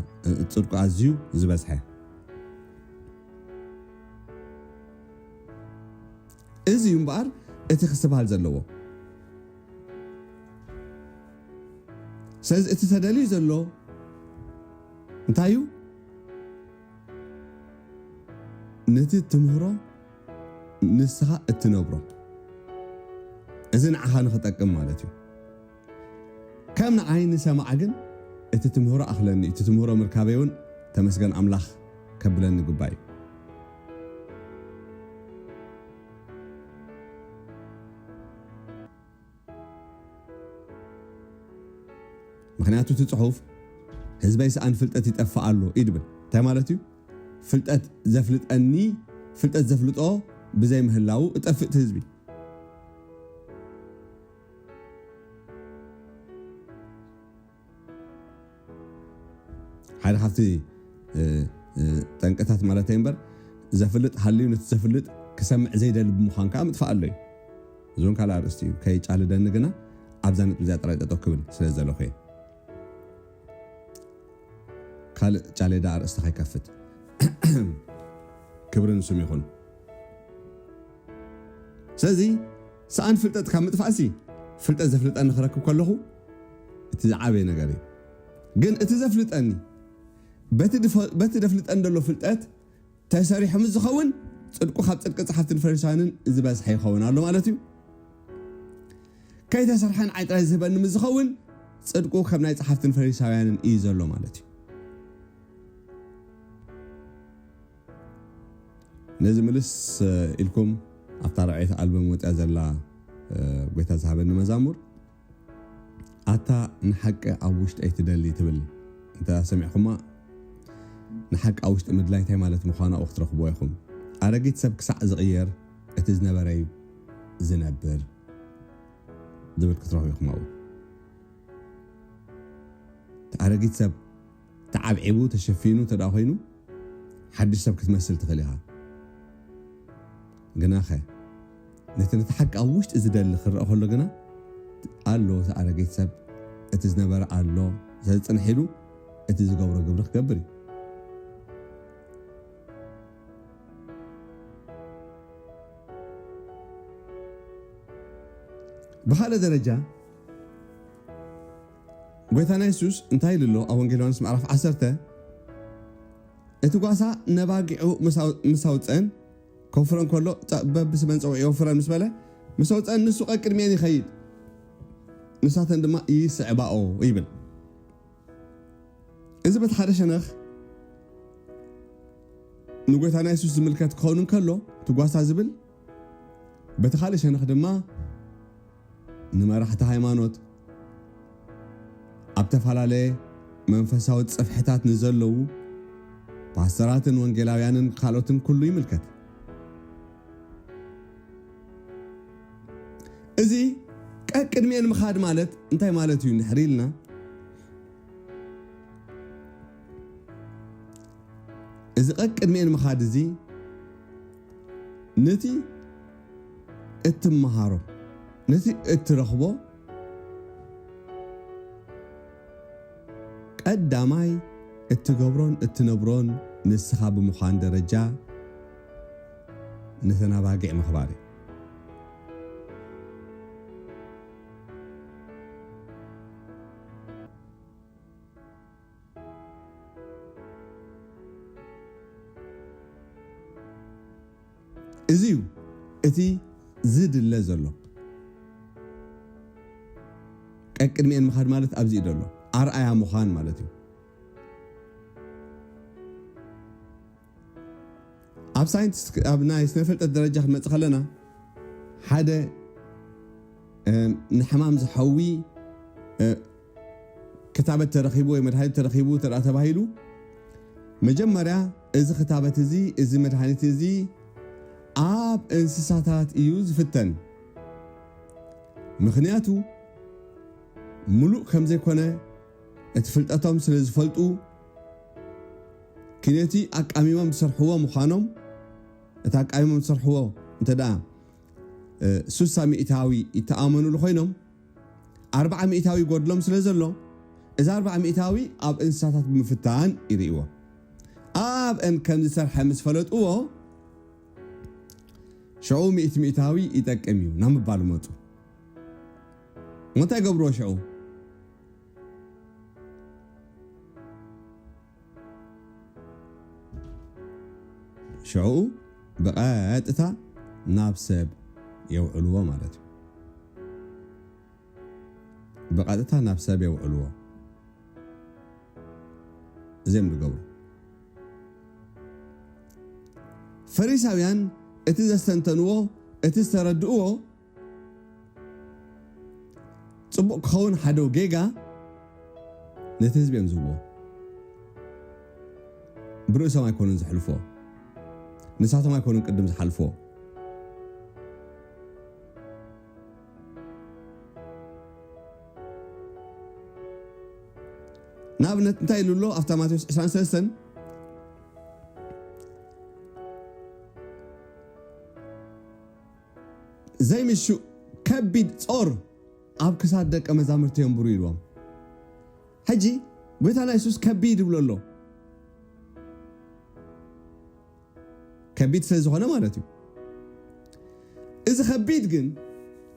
ጽድቁ ኣዝዩ ዝበዝሐ። እዚ እዩ እምበኣር እቲ ክስትብሃል ዘለዎ። ስለዚ እቲ ተደልዩ ዘሎ እንታይ እዩ? ነቲ ትምህሮ ንስኻ እትነብሮ፣ እዚ ንዓኻ ንኽጠቅም ማለት እዩ። ከም ንዓይ ንሰማዕ ግን እቲ ትምህሮ ኣኽለኒ፣ እቲ ትምህሮ ምርካበይ እውን ተመስገን ኣምላኽ ከብለኒ ግባይ እዩ። ምኽንያቱ እቲ ጽሑፍ ህዝበይ ሰኣን ፍልጠት ይጠፍእ ኣሎ እዩ ድብል። እንታይ ማለት እዩ? ፍልጠት ዘፍልጠኒ ፍልጠት ዘፍልጦ ብዘይ ምህላው እጠፍእ እቲ ህዝቢ። ሓደ ካብቲ ጠንቅታት ማለት እምበር ዘፍልጥ ሃልዩ ነቲ ዘፍልጥ ክሰምዕ ዘይደሊ ብምዃን ከዓ ምጥፋእ ኣሎ እዩ። እዚ እውን ካልእ ኣርእስቲ እዩ። ከይጫልደኒ ግና ኣብዛ ነጥቢ እዚኣ ጥራይ ጠጠው ክብል ስለ ዝደለኹ እየ። ካልእ ጫሌዳ ኣርእስቲ ከይከፍት ክብሪ ንስም ይኹን። ስለዚ ሰኣን ፍልጠት ካብ ምጥፋእሲ ፍልጠት ዘፍልጠኒ ክረክብ ከለኹ እቲ ዝዓበየ ነገር እዩ። ግን እቲ ዘፍልጠኒ በቲ ደፍልጠን ዘሎ ፍልጠት ተሰሪሑ ምስ ዝኸውን ጽድቁ ካብ ጽድቂ ጸሓፍትን ፈሪሳውያንን ዝበዝሐ ይኸውን ኣሎ ማለት እዩ። ከይተሰርሐ ንዓይ ጥራይ ዝህበኒ ምስ ዝኸውን ጽድቁ ከም ናይ ጸሓፍትን ፈሪሳውያንን እዩ ዘሎ ማለት እዩ። ነዚ ምልስ ኢልኩም ኣብታ ራዕየት ኣልበም ወፅያ ዘላ ጎይታ ዝሃበኒ መዛሙር ኣታ ንሓቂ ኣብ ውሽጠይ ትደሊ ትብል እንተ ሰሚዕኹማ ንሓቂ ኣብ ውሽጢ ምድላይ እንታይ ማለት ምዃኑ ኣብኡ ክትረኽብዎ ኢኹም። ኣረጊት ሰብ ክሳዕ ዝቕየር እቲ ዝነበረ እዩ ዝነብር ዝብል ክትረኽቡ ኢኹም ኣብኡ። እቲ ኣረጊት ሰብ ተዓብዒቡ ተሸፊኑ ተደኣ ኮይኑ ሓድሽ ሰብ ክትመስል ትኽእል ኢኻ። ግናኸ ነቲ ነቲ ሓቂ ኣብ ውሽጢ ዝደሊ ክረአ ከሎ ግና ኣሎ እቲ ኣረጊት ሰብ እቲ ዝነበረ ኣሎ። ስለዚ ፅንሕ ኢሉ እቲ ዝገብሮ ግብሪ ክገብር እዩ። ብኻልእ ደረጃ ጎይታና የሱስ እንታይ ኢሉ ኣሎ ኣብ ወንጌል ዮሃንስ ምዕራፍ ዓሰርተ እቲ ጓሳ ነባጊዑ ምስ ኣውፀአን ከውፍረን ከሎ በብስመን ፀውዒ የውፍረን ምስ በለ ምስ ኣውፀአን ንሱ ቀቅድሚአን ይኸይድ ንሳተን ድማ ይስዕባኦ ይብል። እዚ በቲ ሓደ ሸነኽ ንጎይታና የሱስ ዝምልከት ክኸውን እንከሎ እቲ ጓሳ ዝብል በቲ ካልእ ሸነኽ ድማ ንመራሕቲ ሃይማኖት ኣብ ተፈላለየ መንፈሳዊ ጽፍሕታት ንዘለዉ ፓስተራትን ወንጌላውያንን ካልኦትን ኩሉ ይምልከት። እዚ ቀቅድሚኤን ምኻድ ማለት እንታይ ማለት እዩ እንድሕር ኢልና እዚ ቀቅድሚኤን ምኻድ እዚ ነቲ እትመሃሮ ነቲ እትረኽቦ ቀዳማይ እትገብሮን እትነብሮን ንስኻ ብምዃን ደረጃ ነተን ኣባጊዕ ምኽባር እዩ። እዚ እዩ እቲ ዝድለ ዘሎ። ቀቅድሚኤን ምኻድ ማለት ኣብዚ እዩ ዘሎ ኣርኣያ ምዃን ማለት እዩ። ኣብ ሳይንቲስት ኣብ ናይ ስነ ፍልጠት ደረጃ ክንመጽእ ከለና ሓደ ንሕማም ዝሐዊ ክታበት ተረኺቡ ወይ መድሃኒት ተረኺቡ ተባሂሉ መጀመርያ እዚ ክታበት እዚ እዚ መድሃኒት እዚ ኣብ እንስሳታት እዩ ዝፍተን። ምኽንያቱ ምሉእ ከም ዘይኮነ እቲ ፍልጠቶም ስለ ዝፈልጡ፣ ኪነቲ ኣቃሚሞም ዝሰርሕዎ ምዃኖም፣ እቲ ኣቃሚሞም ዝሰርሕዎ እንተ ደኣ፣ እ፣ ሱሳ ሚእታዊ ይተኣመኑሉ ኮይኖም፣ ኣርብዓ ሚእታዊ ይጎድሎም ስለ ዘሎ፣ እዚ ኣርብዓ ሚእታዊ ኣብ እንስሳታት ብምፍታን ይርእይዎ። ኣብአን ከም ዝሰርሐ ምስ ፈለጥዎ፣ ሽዑ ሚእቲ ሚእታዊ ይጠቅም እዩ ናብ ምባል መጹ። እንታይ ገብርዎ ሽዑ? ሽዑ ብቐጥታ ናብ ሰብ የውዕልዎ ማለት እዩ። ብቐጥታ ናብ ሰብ የውዕልዎ። እዚኦም ዝገብሩ ፈሪሳውያን እቲ ዘስተንተንዎ፣ እቲ ዝተረድእዎ ጽቡቕ ክኸውን ሓደው ጌጋ ነቲ ህዝቢ እዮም ዝህብዎ። ብርእሶም ኣይኮኑን ዝሕልፍዎ። ንሳቶም ኣይኮኑን ቅድም ዝሓልፍዎ። ንኣብነት እንታይ ኢሉ ኣሎ ኣብታ ማቴዎስ ዕስራን ሰለስተን? ዘይምሹእ ከቢድ ጾር ኣብ ክሳድ ደቀ መዛሙርቲ የንብሩ ኢልዎም። ሕጂ ጎይታና የሱስ ከቢድ ይብሎ ኣሎ። ከቢድ ስለ ዝኾነ ማለት እዩ። እዚ ከቢድ ግን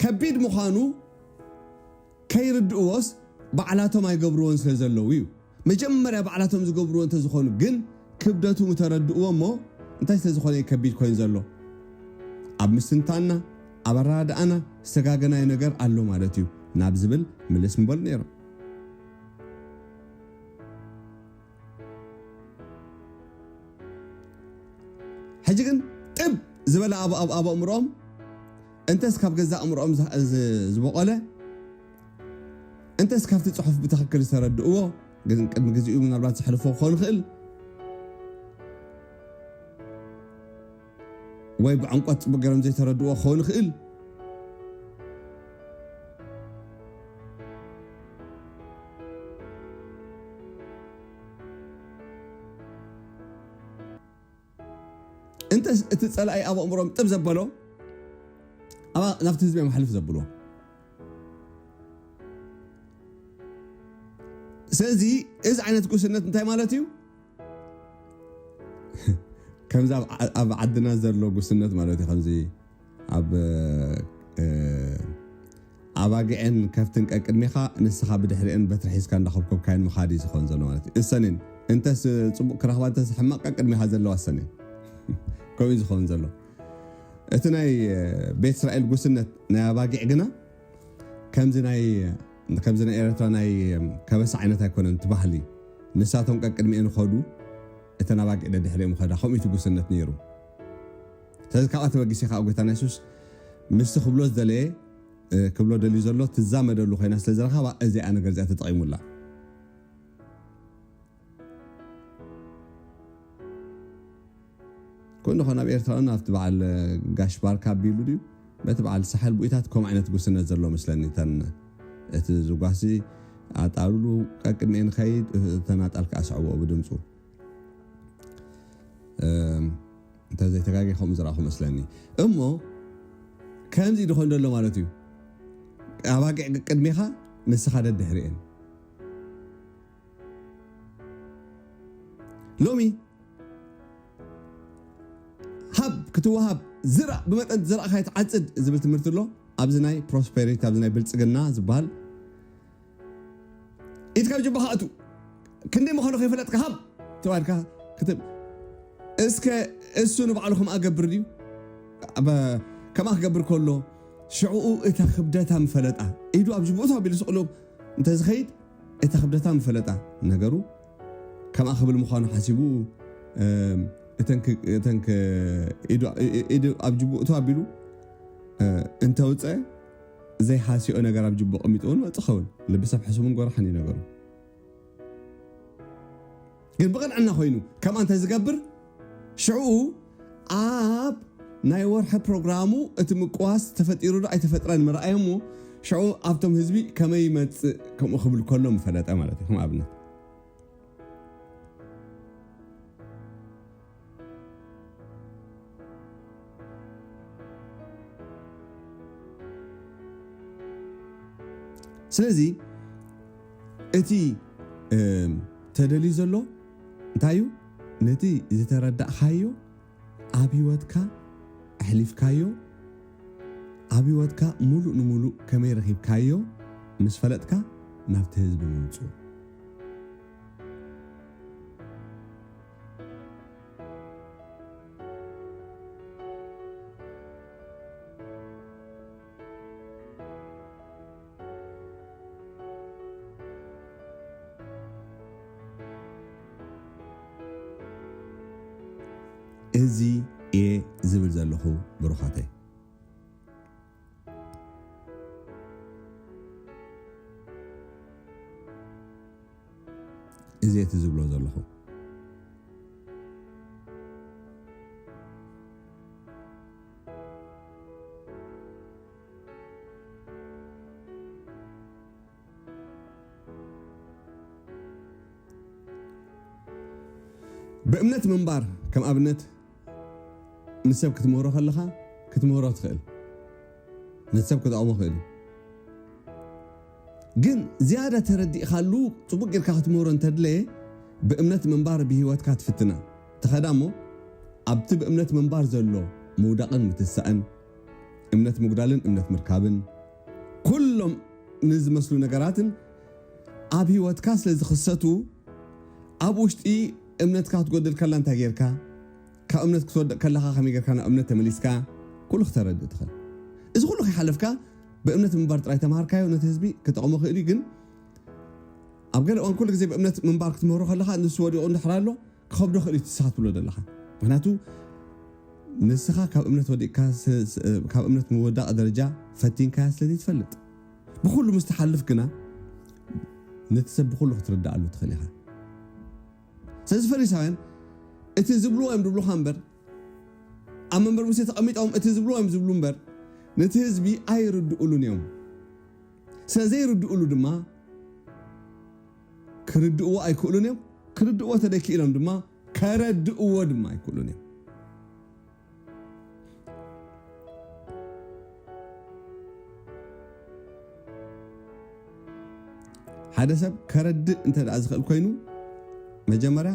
ከቢድ ምዃኑ ከይርድእዎስ ባዕላቶም ኣይገብርዎን ስለ ዘለዉ እዩ። መጀመርያ ባዕላቶም ዝገብርዎ እንተዝኾኑ ግን ክብደቱ ምተረድእዎ እሞ እንታይ ስለ ዝኾነ እዩ ከቢድ ኮይኑ ዘሎ? ኣብ ምስትንታንና፣ ኣብ ኣረዳድኣና ዝተጋገናዮ ነገር ኣሎ ማለት እዩ ናብ ዝብል ምልስ ምበሉ ነይሮም። ሕጂ ግን ጥብ ዝበለ ኣብ ኣብ ኣብ ኣእምሮኦም እንተስ ካብ ገዛ ኣእምሮኦም ዝ- ዝ- ዝበቆለ እንተስ ካብቲ ጽሑፍ ብትኽክል ዝተረድእዎ ግን ቅድሚ ግዜኡ ምናልባት ዘሕልፎ ክኸውን ይኽእል ወይ ብዕምቆት ጽቡቅ ገይሮም ዘይተረድእዎ ክኸውን ይኽእል። እንተስ እቲ ጸላኢ ኣብ ኣእምሮም ጥብ ዘበሎ ኣባ ናብቲ ህዝቢ እዮም ሓልፍ ዘብልዎ። ስለዚ እዚ ዓይነት ጉስነት እንታይ ማለት እዩ? ከምዚ ኣብ ዓ- ኣብ ዓድና ዘሎ ጉስነት ማለት እዩ። ከምዚ ኣብ እ፣ ኣባጊዕን ከፍትን ቀቅድሜኻ ንስኻ ብድሕሪአን በትሪ ሒዝካ እንዳኸብከብካየን ምኻድ እዩ ዝኸውን ዘሎ ማለት እዩ። እሰንን እንተስ ጽቡቕ ክረኽባ እንተስ ሕማቕ ቀቅድሜኻ ዘለዋ እሰንን ከምኡ እዩ ዝኸውን ዘሎ። እቲ ናይ እ፣ ቤት እስራኤል ጉስነት ናይ ኣባጊዕ ግና ከምዚ ናይ ከምዚ ናይ ኤርትራ ናይ ከበሳ ዓይነት ኣይኮነን እቲ ባህሊ። ንሳቶም ቀቅድሚኤን ኸዱ እተን ኣባጊዕ ደድሕሪኦም ኸዳ ከምኡ እቲ ጉስነት ነይሩ። ስለዚ ካብኣ ተበጊሰ ከዓ ጎይታና የሱስ ምስቲ ክብሎ ዝደለየ እ፣ ክብሎ ደልዩ ዘሎ ትዛመደሉ ኮይና ስለ ዝረኸባ እዚኣ ነገር እዚኣ ተጠቒሙላ። ኮይኑ ኾን ኣብ ኤርትራ እውን ኣብቲ በዓል ጋሽ ባርካ ኣቢሉ ድዩ በቲ በዓል ሳሕል ቡኢታት ከምኡ ዓይነት ጉስነት ዘሎ መስለኒ። እተን እቲ ዝጓሲ ኣጣልሉ ቀቅድሜ ንኸይድ እተን ኣጣል ከዓ ስዕብኦ ብድምፁ እም፣ እንተዘይተጋጊ ከምኡ ዝረኣኹ መስለኒ። እሞ ከምዚ ድኾን ዘሎ ማለት እዩ። ኣባጊዕ ቅድሜኻ ንስኻ ደድሕሪኤን ሎሚ ሃብ ክትወሃብ ዝራእ ብመጠን ዝራእካ ይትዓፅድ ዝብል ትምህርቲ ኣሎ ኣብዚ ናይ ፕሮስፔሪቲ ኣብዚ ናይ ብልፅግና ዝበሃል ኢድካ ኣብ ጅባኻ ኣቱ ክንደይ ምዃኑ ከይፈለጥካ ሃብ ተባልካ ክትብ እስከ እሱ ንባዕሉ ከምኣ ገብር ድዩ ከምኣ ክገብር ከሎ ሽዕኡ እታ ክብደታ ምፈለጣ ኢዱ ኣብ ጅብኡ ተባቢሉ ስቕሉ እንተዝኸይድ እታ ክብደታ ምፈለጣ ነገሩ ከምኣ ክብል ምዃኑ ሓሲቡ እተን ኢዱ ኣብ ጅብኡ ተባቢሉ እንተውፀ ዘይሓስኦ ነገር ኣብ ጅብኡ ቀሚጡ እውን መፅ ኸውን ልቢ ሰብ ሕሱምን ጎራሕን እዩ ነገሩ ግን ብቕንዕና ኮይኑ ከምኣ እንተ ዝገብር ሽዕኡ ኣብ ናይ ወርሒ ፕሮግራሙ እቲ ምቅዋስ ተፈጢሩ ዶ ኣይተፈጥረን ምርኣይ እሞ፣ ሽዑ ኣብቶም ህዝቢ ከመይ ይመጽእ ከምኡ ክብል ከሎ ምፈለጠ ማለት እዩ። ከም ኣብነት። ስለዚ እቲ፣ እም፣ ተደልዩ ዘሎ እንታይ እዩ? ነቲ ዝተረዳእኻዮ ኣብ ህይወትካ ኣሕሊፍካዮ፣ ኣብ ህይወትካ ሙሉእ ንሙሉእ ከመይ ረኺብካዮ ምስ ፈለጥካ ናብቲ ህዝቢ ምምጽኡ። እዚ እየ ዝብል ዘለኹ ብሩኻተይ። እዚ እቲ ዝብሎ ዘለኹ። ብእምነት ምንባር፣ ከም ኣብነት፣ ንሰብ ክትምህሮ ከለኻ፣ ክትምህሮ ትኽእል። ንሰብ ክጠቕሞ ክእል እዩ። ግን ዝያዳ ተረዲእካሉ፣ ጽቡቕ ጌርካ ክትምህሮ እንተድለየ፣ ብእምነት ምንባር ብህይወትካ ትፍትና። ትኸዳ እሞ፣ ኣብቲ ብእምነት ምንባር ዘሎ ምውዳቕን ምትሳእን፣ እምነት ምጉዳልን እምነት ምርካብን፣ ኩሎም ንዝመስሉ ነገራትን ኣብ ህይወትካ ስለ ዝኽሰቱ፣ ኣብ ውሽጢ እምነትካ ክትጎድል ከላ እንታይ ጌርካ፣ ካብ እምነት ክትወድቕ ከለኻ ከመይ ጌርካ ናብ እምነት ተመሊስካ፣ ኩሉ ክተረድእ ትኽእል። እዚ ኩሉ ከይሓለፍካ ብእምነት ምንባር ጥራይ ተማሃርካዮ ነቲ ህዝቢ ክጠቕሞ ክእል እዩ፣ ግን ኣብ ገለ እዋን ኩሉ ግዜ ብእምነት ምንባር ክትምህሮ ከለኻ ንሱ ወዲቑ እንድሕር ኣሎ ክኸብዶ ክእል እዩ ንስኻ ትብሎ ዘለኻ። ምኽንያቱ ንስኻ ካብ እምነት ወዲቕካ ስ-፣ ስ-፣ ካብ እምነት ምውዳቕ ደረጃ ፈቲንካያ ስለ ዘይትፈልጥ። ብኹሉ ምስ ትሓልፍ ግና ነቲ ሰብ ብኹሉ ክትርድኣሉ ትኽእል ኢኻ። ስለዚ ፈሪሳውያን እቲ ዝብልዎ እዮም ዝብሉኻ እምበር፣ ኣብ መንበር ሙሴ ተቐሚጦም እቲ ዝብልዎ እዮም ዝብሉ እምበር፣ ነቲ ህዝቢ ኣይርድኡሉን እዮም። ስለ ዘይርድኡሉ ድማ ክርድእዎ ኣይክእሉን እዮም። ክርድእዎ ተደይክኢሎም ድማ ከረድእዎ ድማ ኣይክእሉን እዮም። ሓደ ሰብ ከረድእ እንተ ደኣ ዝኽእል ኮይኑ፣ መጀመርያ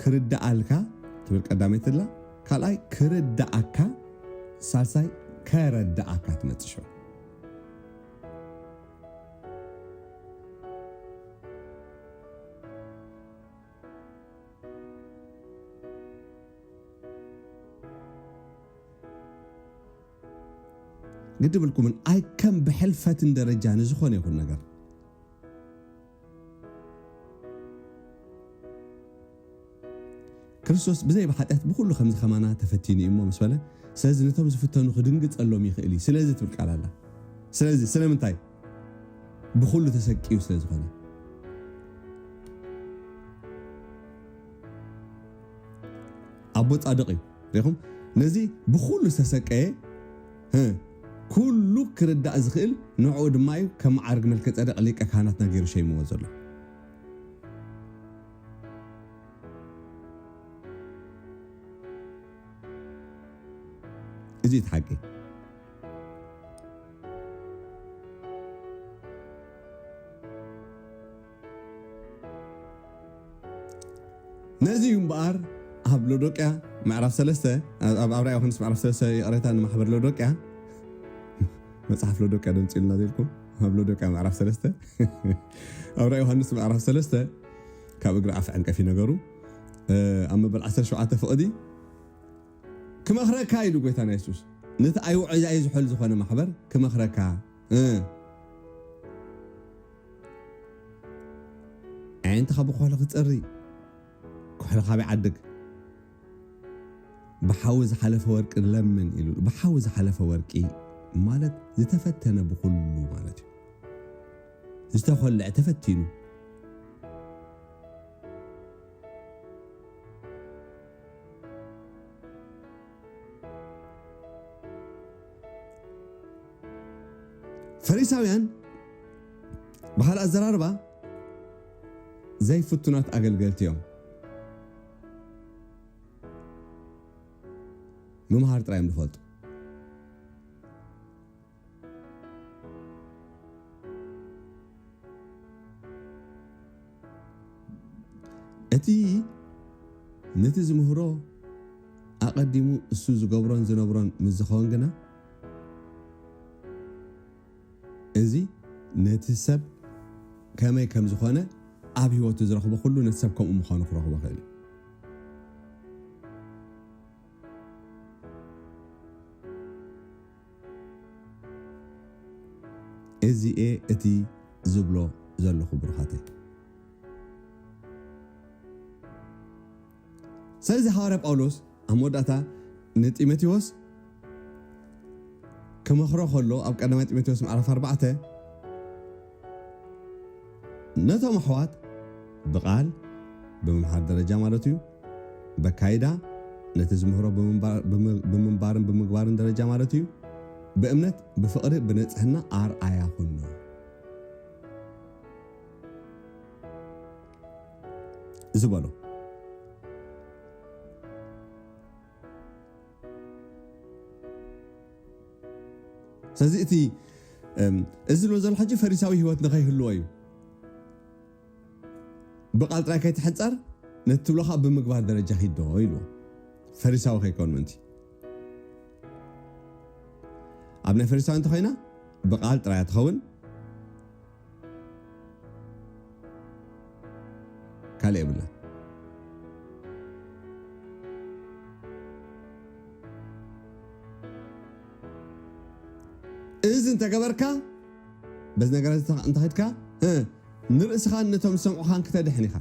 ክርድኣልካ ትብል ቀዳመይቲ ኣላ፣ ካልኣይ ክርድኣካ፣ ሳልሳይ ከረድኣካ ትመጽእ ሽዑ። ግዲ ብልኩምን ኣይ ከም ብሕልፈትን ደረጃ ንዝኾነ ይኹን ነገር። ክርስቶስ ብዘይ ብሓጢኣት ብኹሉ ከምዚ ከማና ተፈቲኑ እዩ እሞ ምስ በለ፣ ስለዚ ነቶም ዝፍተኑ ክድንግጸሎም ይኽእል እዩ። ስለዚ ትብል ቃል ኣላ። ስለዚ ስለምንታይ? ብኹሉ ተሰቂዩ ስለ ዝኾነ። ኣቦ ጻድቕ እዩ። ሪኹም? ነዚ ብኹሉ ዝተሰቀየ፣ ህ፣ ኩሉ ክርዳእ ዝኽእል ንዕኡ ድማ እዩ ከም መዓርግ መልከ ጸደቅ ሊቀ ካህናትና ገይሩ ሸይምዎ ዘሎ። እዚ እቲ ሓቂ። ነዚ እዩ እምበኣር ኣብ ሎዶቅያ ምዕራፍ ሰለስተ፣ ኣብ፣ ኣብ ኣብርያ ዮሃንስ ምዕራፍ ሰለስተ ይቕሬታ ንማሕበር ሎዶቅያ፣ መጽሓፍ ሎዶቅያ ደምጺልና ዘልኩም፣ ኣብ ሎዶቅያ ምዕራፍ ሰለስተ፣ ኣብርያ ዮሃንስ ምዕራፍ ሰለስተ፣ ካብ እግሪ ኣፍ ዕንቀፊ ነገሩ፣ እ፣ ኣብ መበል ዓሰርተ ሸውዓተ ፍቕዲ፣ ክመኽረካ ኢሉ ጎይታና የሱስ፣ ነቲ ኣይውዕይ ኣይዝሑል ዝኾነ ማሕበር ክመኽረካ፣ እ፣ ኣዒንትኻ ብኩሕሊ ክትጸሪ፣ ኩሕልኻ ብዓድግ፣ ብሓዊ ዝሓለፈ ወርቂ ለምን ኢሉ። ብሓዊ ዝሓለፈ ወርቂ ማለት ዝተፈተነ ብኹሉ ማለት እዩ። ዝተኾልዐ ተፈቲኑ። ፈሪሳውያን ብኻልእ ኣዘራርባ ዘይፍቱናት ኣገልገልቲ እዮም። ምምሃር ጥራይ እዮም ዝፈልጡ። እቲ ነቲ ዝምህሮ ኣቐዲሙ እሱ ዝገብሮን ዝነብሮን ምስ ዝኸውን ግና፣ እዚ ነቲ ሰብ ከመይ ከም ዝኾነ ኣብ ህይወቱ ዝረኽቦ ኩሉ ነቲ ሰብ ከምኡ ምዃኑ ክረኽቦ ክእል እዩ። እዚኤ እቲ ዝብሎ ዘለኹ ብሩኻተይ። ስለዚ ሃዋርያ ጳውሎስ ኣብ መወዳእታ ንጢሞቴዎስ ክመኽሮ ከሎ ኣብ ቀዳማይ ጢሞቴዎስ ምዕራፍ ኣርባዕተ ነቶም ኣሕዋት ብቓል ብምምሃር ደረጃ ማለት እዩ፣ በካይዳ ነቲ ዝምህሮ ብምንባር- ብምንባርን ብምግባርን ደረጃ ማለት እዩ፣ ብእምነት ብፍቕሪ ብንጽህና ኣርኣያ ኩኑ። ዝበሎ። ስለዚ እቲ እዚ ዝብሎ ዘሎ ሕጂ ፈሪሳዊ ህይወት ንኸይህልዎ እዩ። ብቓል ጥራይ ከይትሕጸር ነቲ ትብሎ ከዓ ብምግባር ደረጃ ሂዶ ኢሉ ፈሪሳዊ ከይከውን ምእንቲ። ኣብ ናይ ፈሪሳዊ እንተኾይና ብቓል ጥራይ ትኸውን፣ ካልእ የብላ። እዚ እንተገበርካ በዚ ነገራት እንተኸድካ ንርእስኻን ነቶም ዝሰምዑኻን ክተድሕን ኢኻ።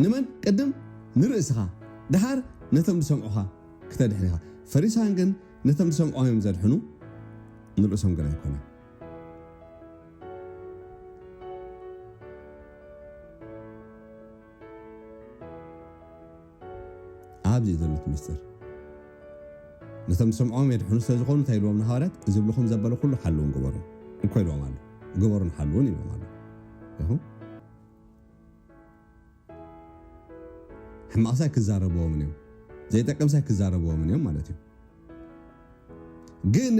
ንመን ቅድም? ንርእስኻ፣ ደሓር ነቶም ዝሰምዑኻ ክተድሕን ኢኻ። ፈሪሳውያን ግን ነቶም ዝሰምዑ እዮም ዘድሕኑ፣ ንርእሶም ግን ኣይኮነን። ኣብዚ እዩ ዘሎ እቲ ምስጢር። ነቶም ዝሰምዖም የድሕኑ ስለ ዝኾኑ እንታይ ኢልዎም ንሃዋርያት? ዝብልኹም ዘበለ ኩሉ ሓልውን ግበሩን እኮ ኢልዎም ኣሎ። ግበሩን ሓልውን ኢልዎም ኣሎ። ኢኹም ሕማቕሳይ ክዛረብዎምን እዮም፣ ዘይጠቅምሳይ ክዛረብዎምን እዮም ማለት እዩ። ግን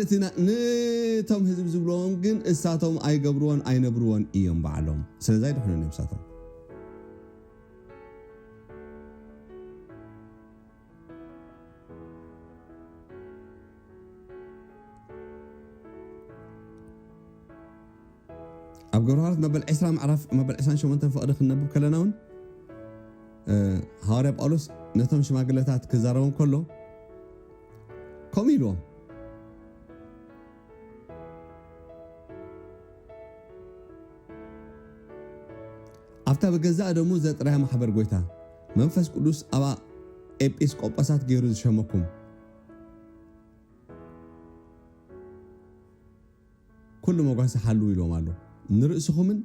ነቶም ህዝቢ ዝብልዎም ግን እሳቶም ኣይገብርዎን ኣይነብርዎን እዮም ባዕሎም። ስለዚ ኣይድሕኑን እዮም እሳቶም። ኣብ ግብረ ሃዋርያት መበል ዕስራ ምዕራፍ መበል ዕስራን ሸሞንተን ፍቕዲ ክንነብብ ከለና እውን ሃዋርያ ጳውሎስ ነቶም ሽማግለታት ክዛረቦም ከሎ ከምኡ ኢልዎም። ኣብታ ብገዛእ ደሙ ዘጥረያ ማሕበር ጎይታ መንፈስ ቅዱስ ኣብ ኤጲስቆጶሳት ገይሩ ዝሸመኩም ኩሉ መጓሰ ሓልዉ ኢልዎም ኣሎ። ንርእስኹምን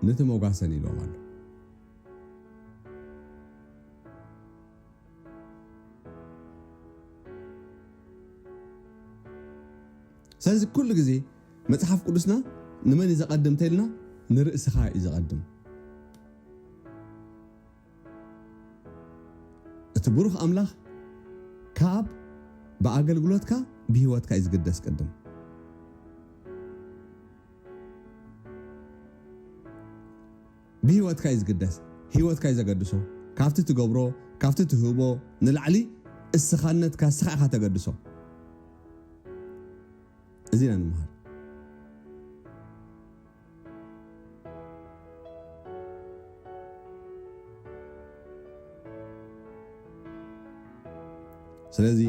ነቲ መጓሰን ኢልዎም ኣሎ። ስለዚ ኩሉ ግዜ መጽሓፍ ቅዱስና ንመን እዩ ዘቐድም ተልና ንርእስኻ እዩ ዘቐድም። እቲ ብሩኽ ኣምላኽ ካብ ብኣገልግሎትካ ብህይወትካ እዩ ዝግደስ ቅድም። ብህይወትካ እዩ ዝግደስ። ህይወትካ እዩ ዘገድሶ። ካብቲ ትገብሮ ካብቲ ትህቦ ንላዕሊ እስኻነትካ እስኻ ኢኻ ተገድሶ። እዚ ኢና ንምሃር። ስለዚ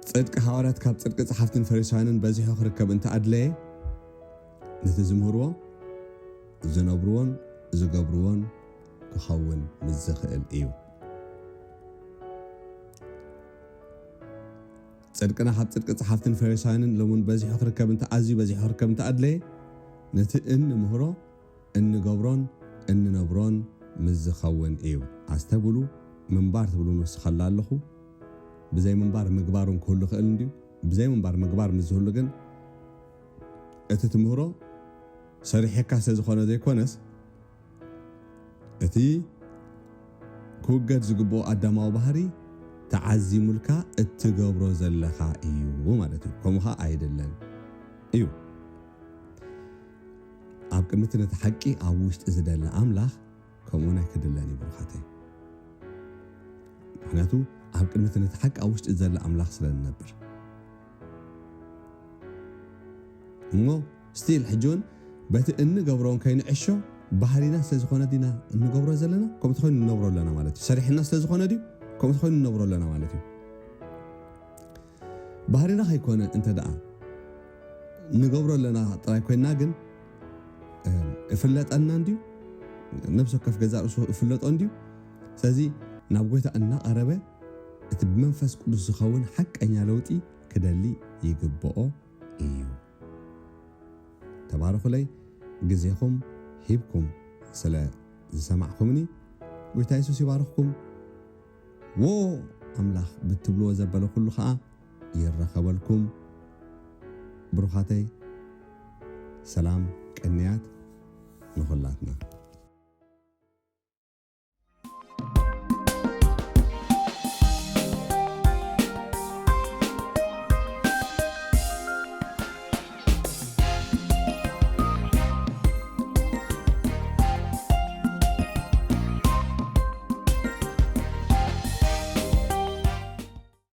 ጽድቂ ሃዋርያት ካብ ጽድቂ ጸሓፍትን ፈሪሳውያንን በዚሑ ክርከብ እንተኣድለየ ነቲ ዝምህርዎ ዝነብርዎን ዝገብርዎን ክኸውን ምስ ዝኽእል እዩ። ጽድቅና ካብ ጽድቂ ጸሓፍትን ፈሪሳውያንን ሎምን በዚሑ ክርከብ እንተ ኣዝዩ በዚሑ ክርከብ እንተ ኣድለየ ነቲ እንምህሮ እንገብሮን እንነብሮን ምስ ዝኸውን እዩ። ኣስተብሉ። ምንባር ትብሉ ንወስኸላ ኣለኹ። ብዘይ ምንባር ምግባር እውን ክህሉ ይኽእል እንድዩ። ብዘይ ምንባር ምግባር ምስ ዝህሉ ግን እቲ ትምህሮ ሰሪሕካ ስለ ዝኾነ ዘይኮነስ እቲ ክውገድ ዝግብኦ ኣዳማዊ ባህሪ ተዓዚሙልካ እትገብሮ ዘለኻ እዩ ማለት እዩ። ከምኡ ኸዓ ኣይደለን እዩ። ኣብ ቅድሚ እቲ ነቲ ሓቂ ኣብ ውሽጢ ዝደለ ኣምላኽ ከምኡ ናይ ክድለን እዩ ብሩኻተይ። ምክንያቱ ኣብ ቅድሚ እቲ ነቲ ሓቂ ኣብ ውሽጢ ዝደለ ኣምላኽ ስለ ንነብር እሞ ስቲል ሕጂ እውን በቲ እንገብሮን ከይንዕሾ ባህሪና ስለ ዝኾነ ዲና እንገብሮ ዘለና ከምቲ ኮይኑ ንነብሮ ኣለና ማለት እዩ። ሰሪሕና ስለ ዝኾነ ድዩ ከምቲ ኮይኑ ንነብሮ ኣለና ማለት እዩ። ባህሪና ከይኮነ እንተ ደኣ ንገብሮ ኣለና ጥራይ ኮይና ግን እፍለጠና እንድዩ፣ ነብሲ ወከፍ ገዛ ርእሱ እፍለጦ እንድዩ። ስለዚ ናብ ጎይታ እናቐረበ እቲ ብመንፈስ ቅዱስ ዝኸውን ሓቀኛ ለውጢ ክደሊ ይግብኦ እዩ። ተባረኹለይ፣ ግዜኹም ሂብኩም ስለ ዝሰማዕኩምኒ ጎይታ የሱስ ይባርኽኩም። ዎ ኣምላኽ ብትብልዎ ዘበለ ኩሉ ኸዓ ይረኸበልኩም። ብሩኻተይ ሰላም ቅንያት ንኹላትና።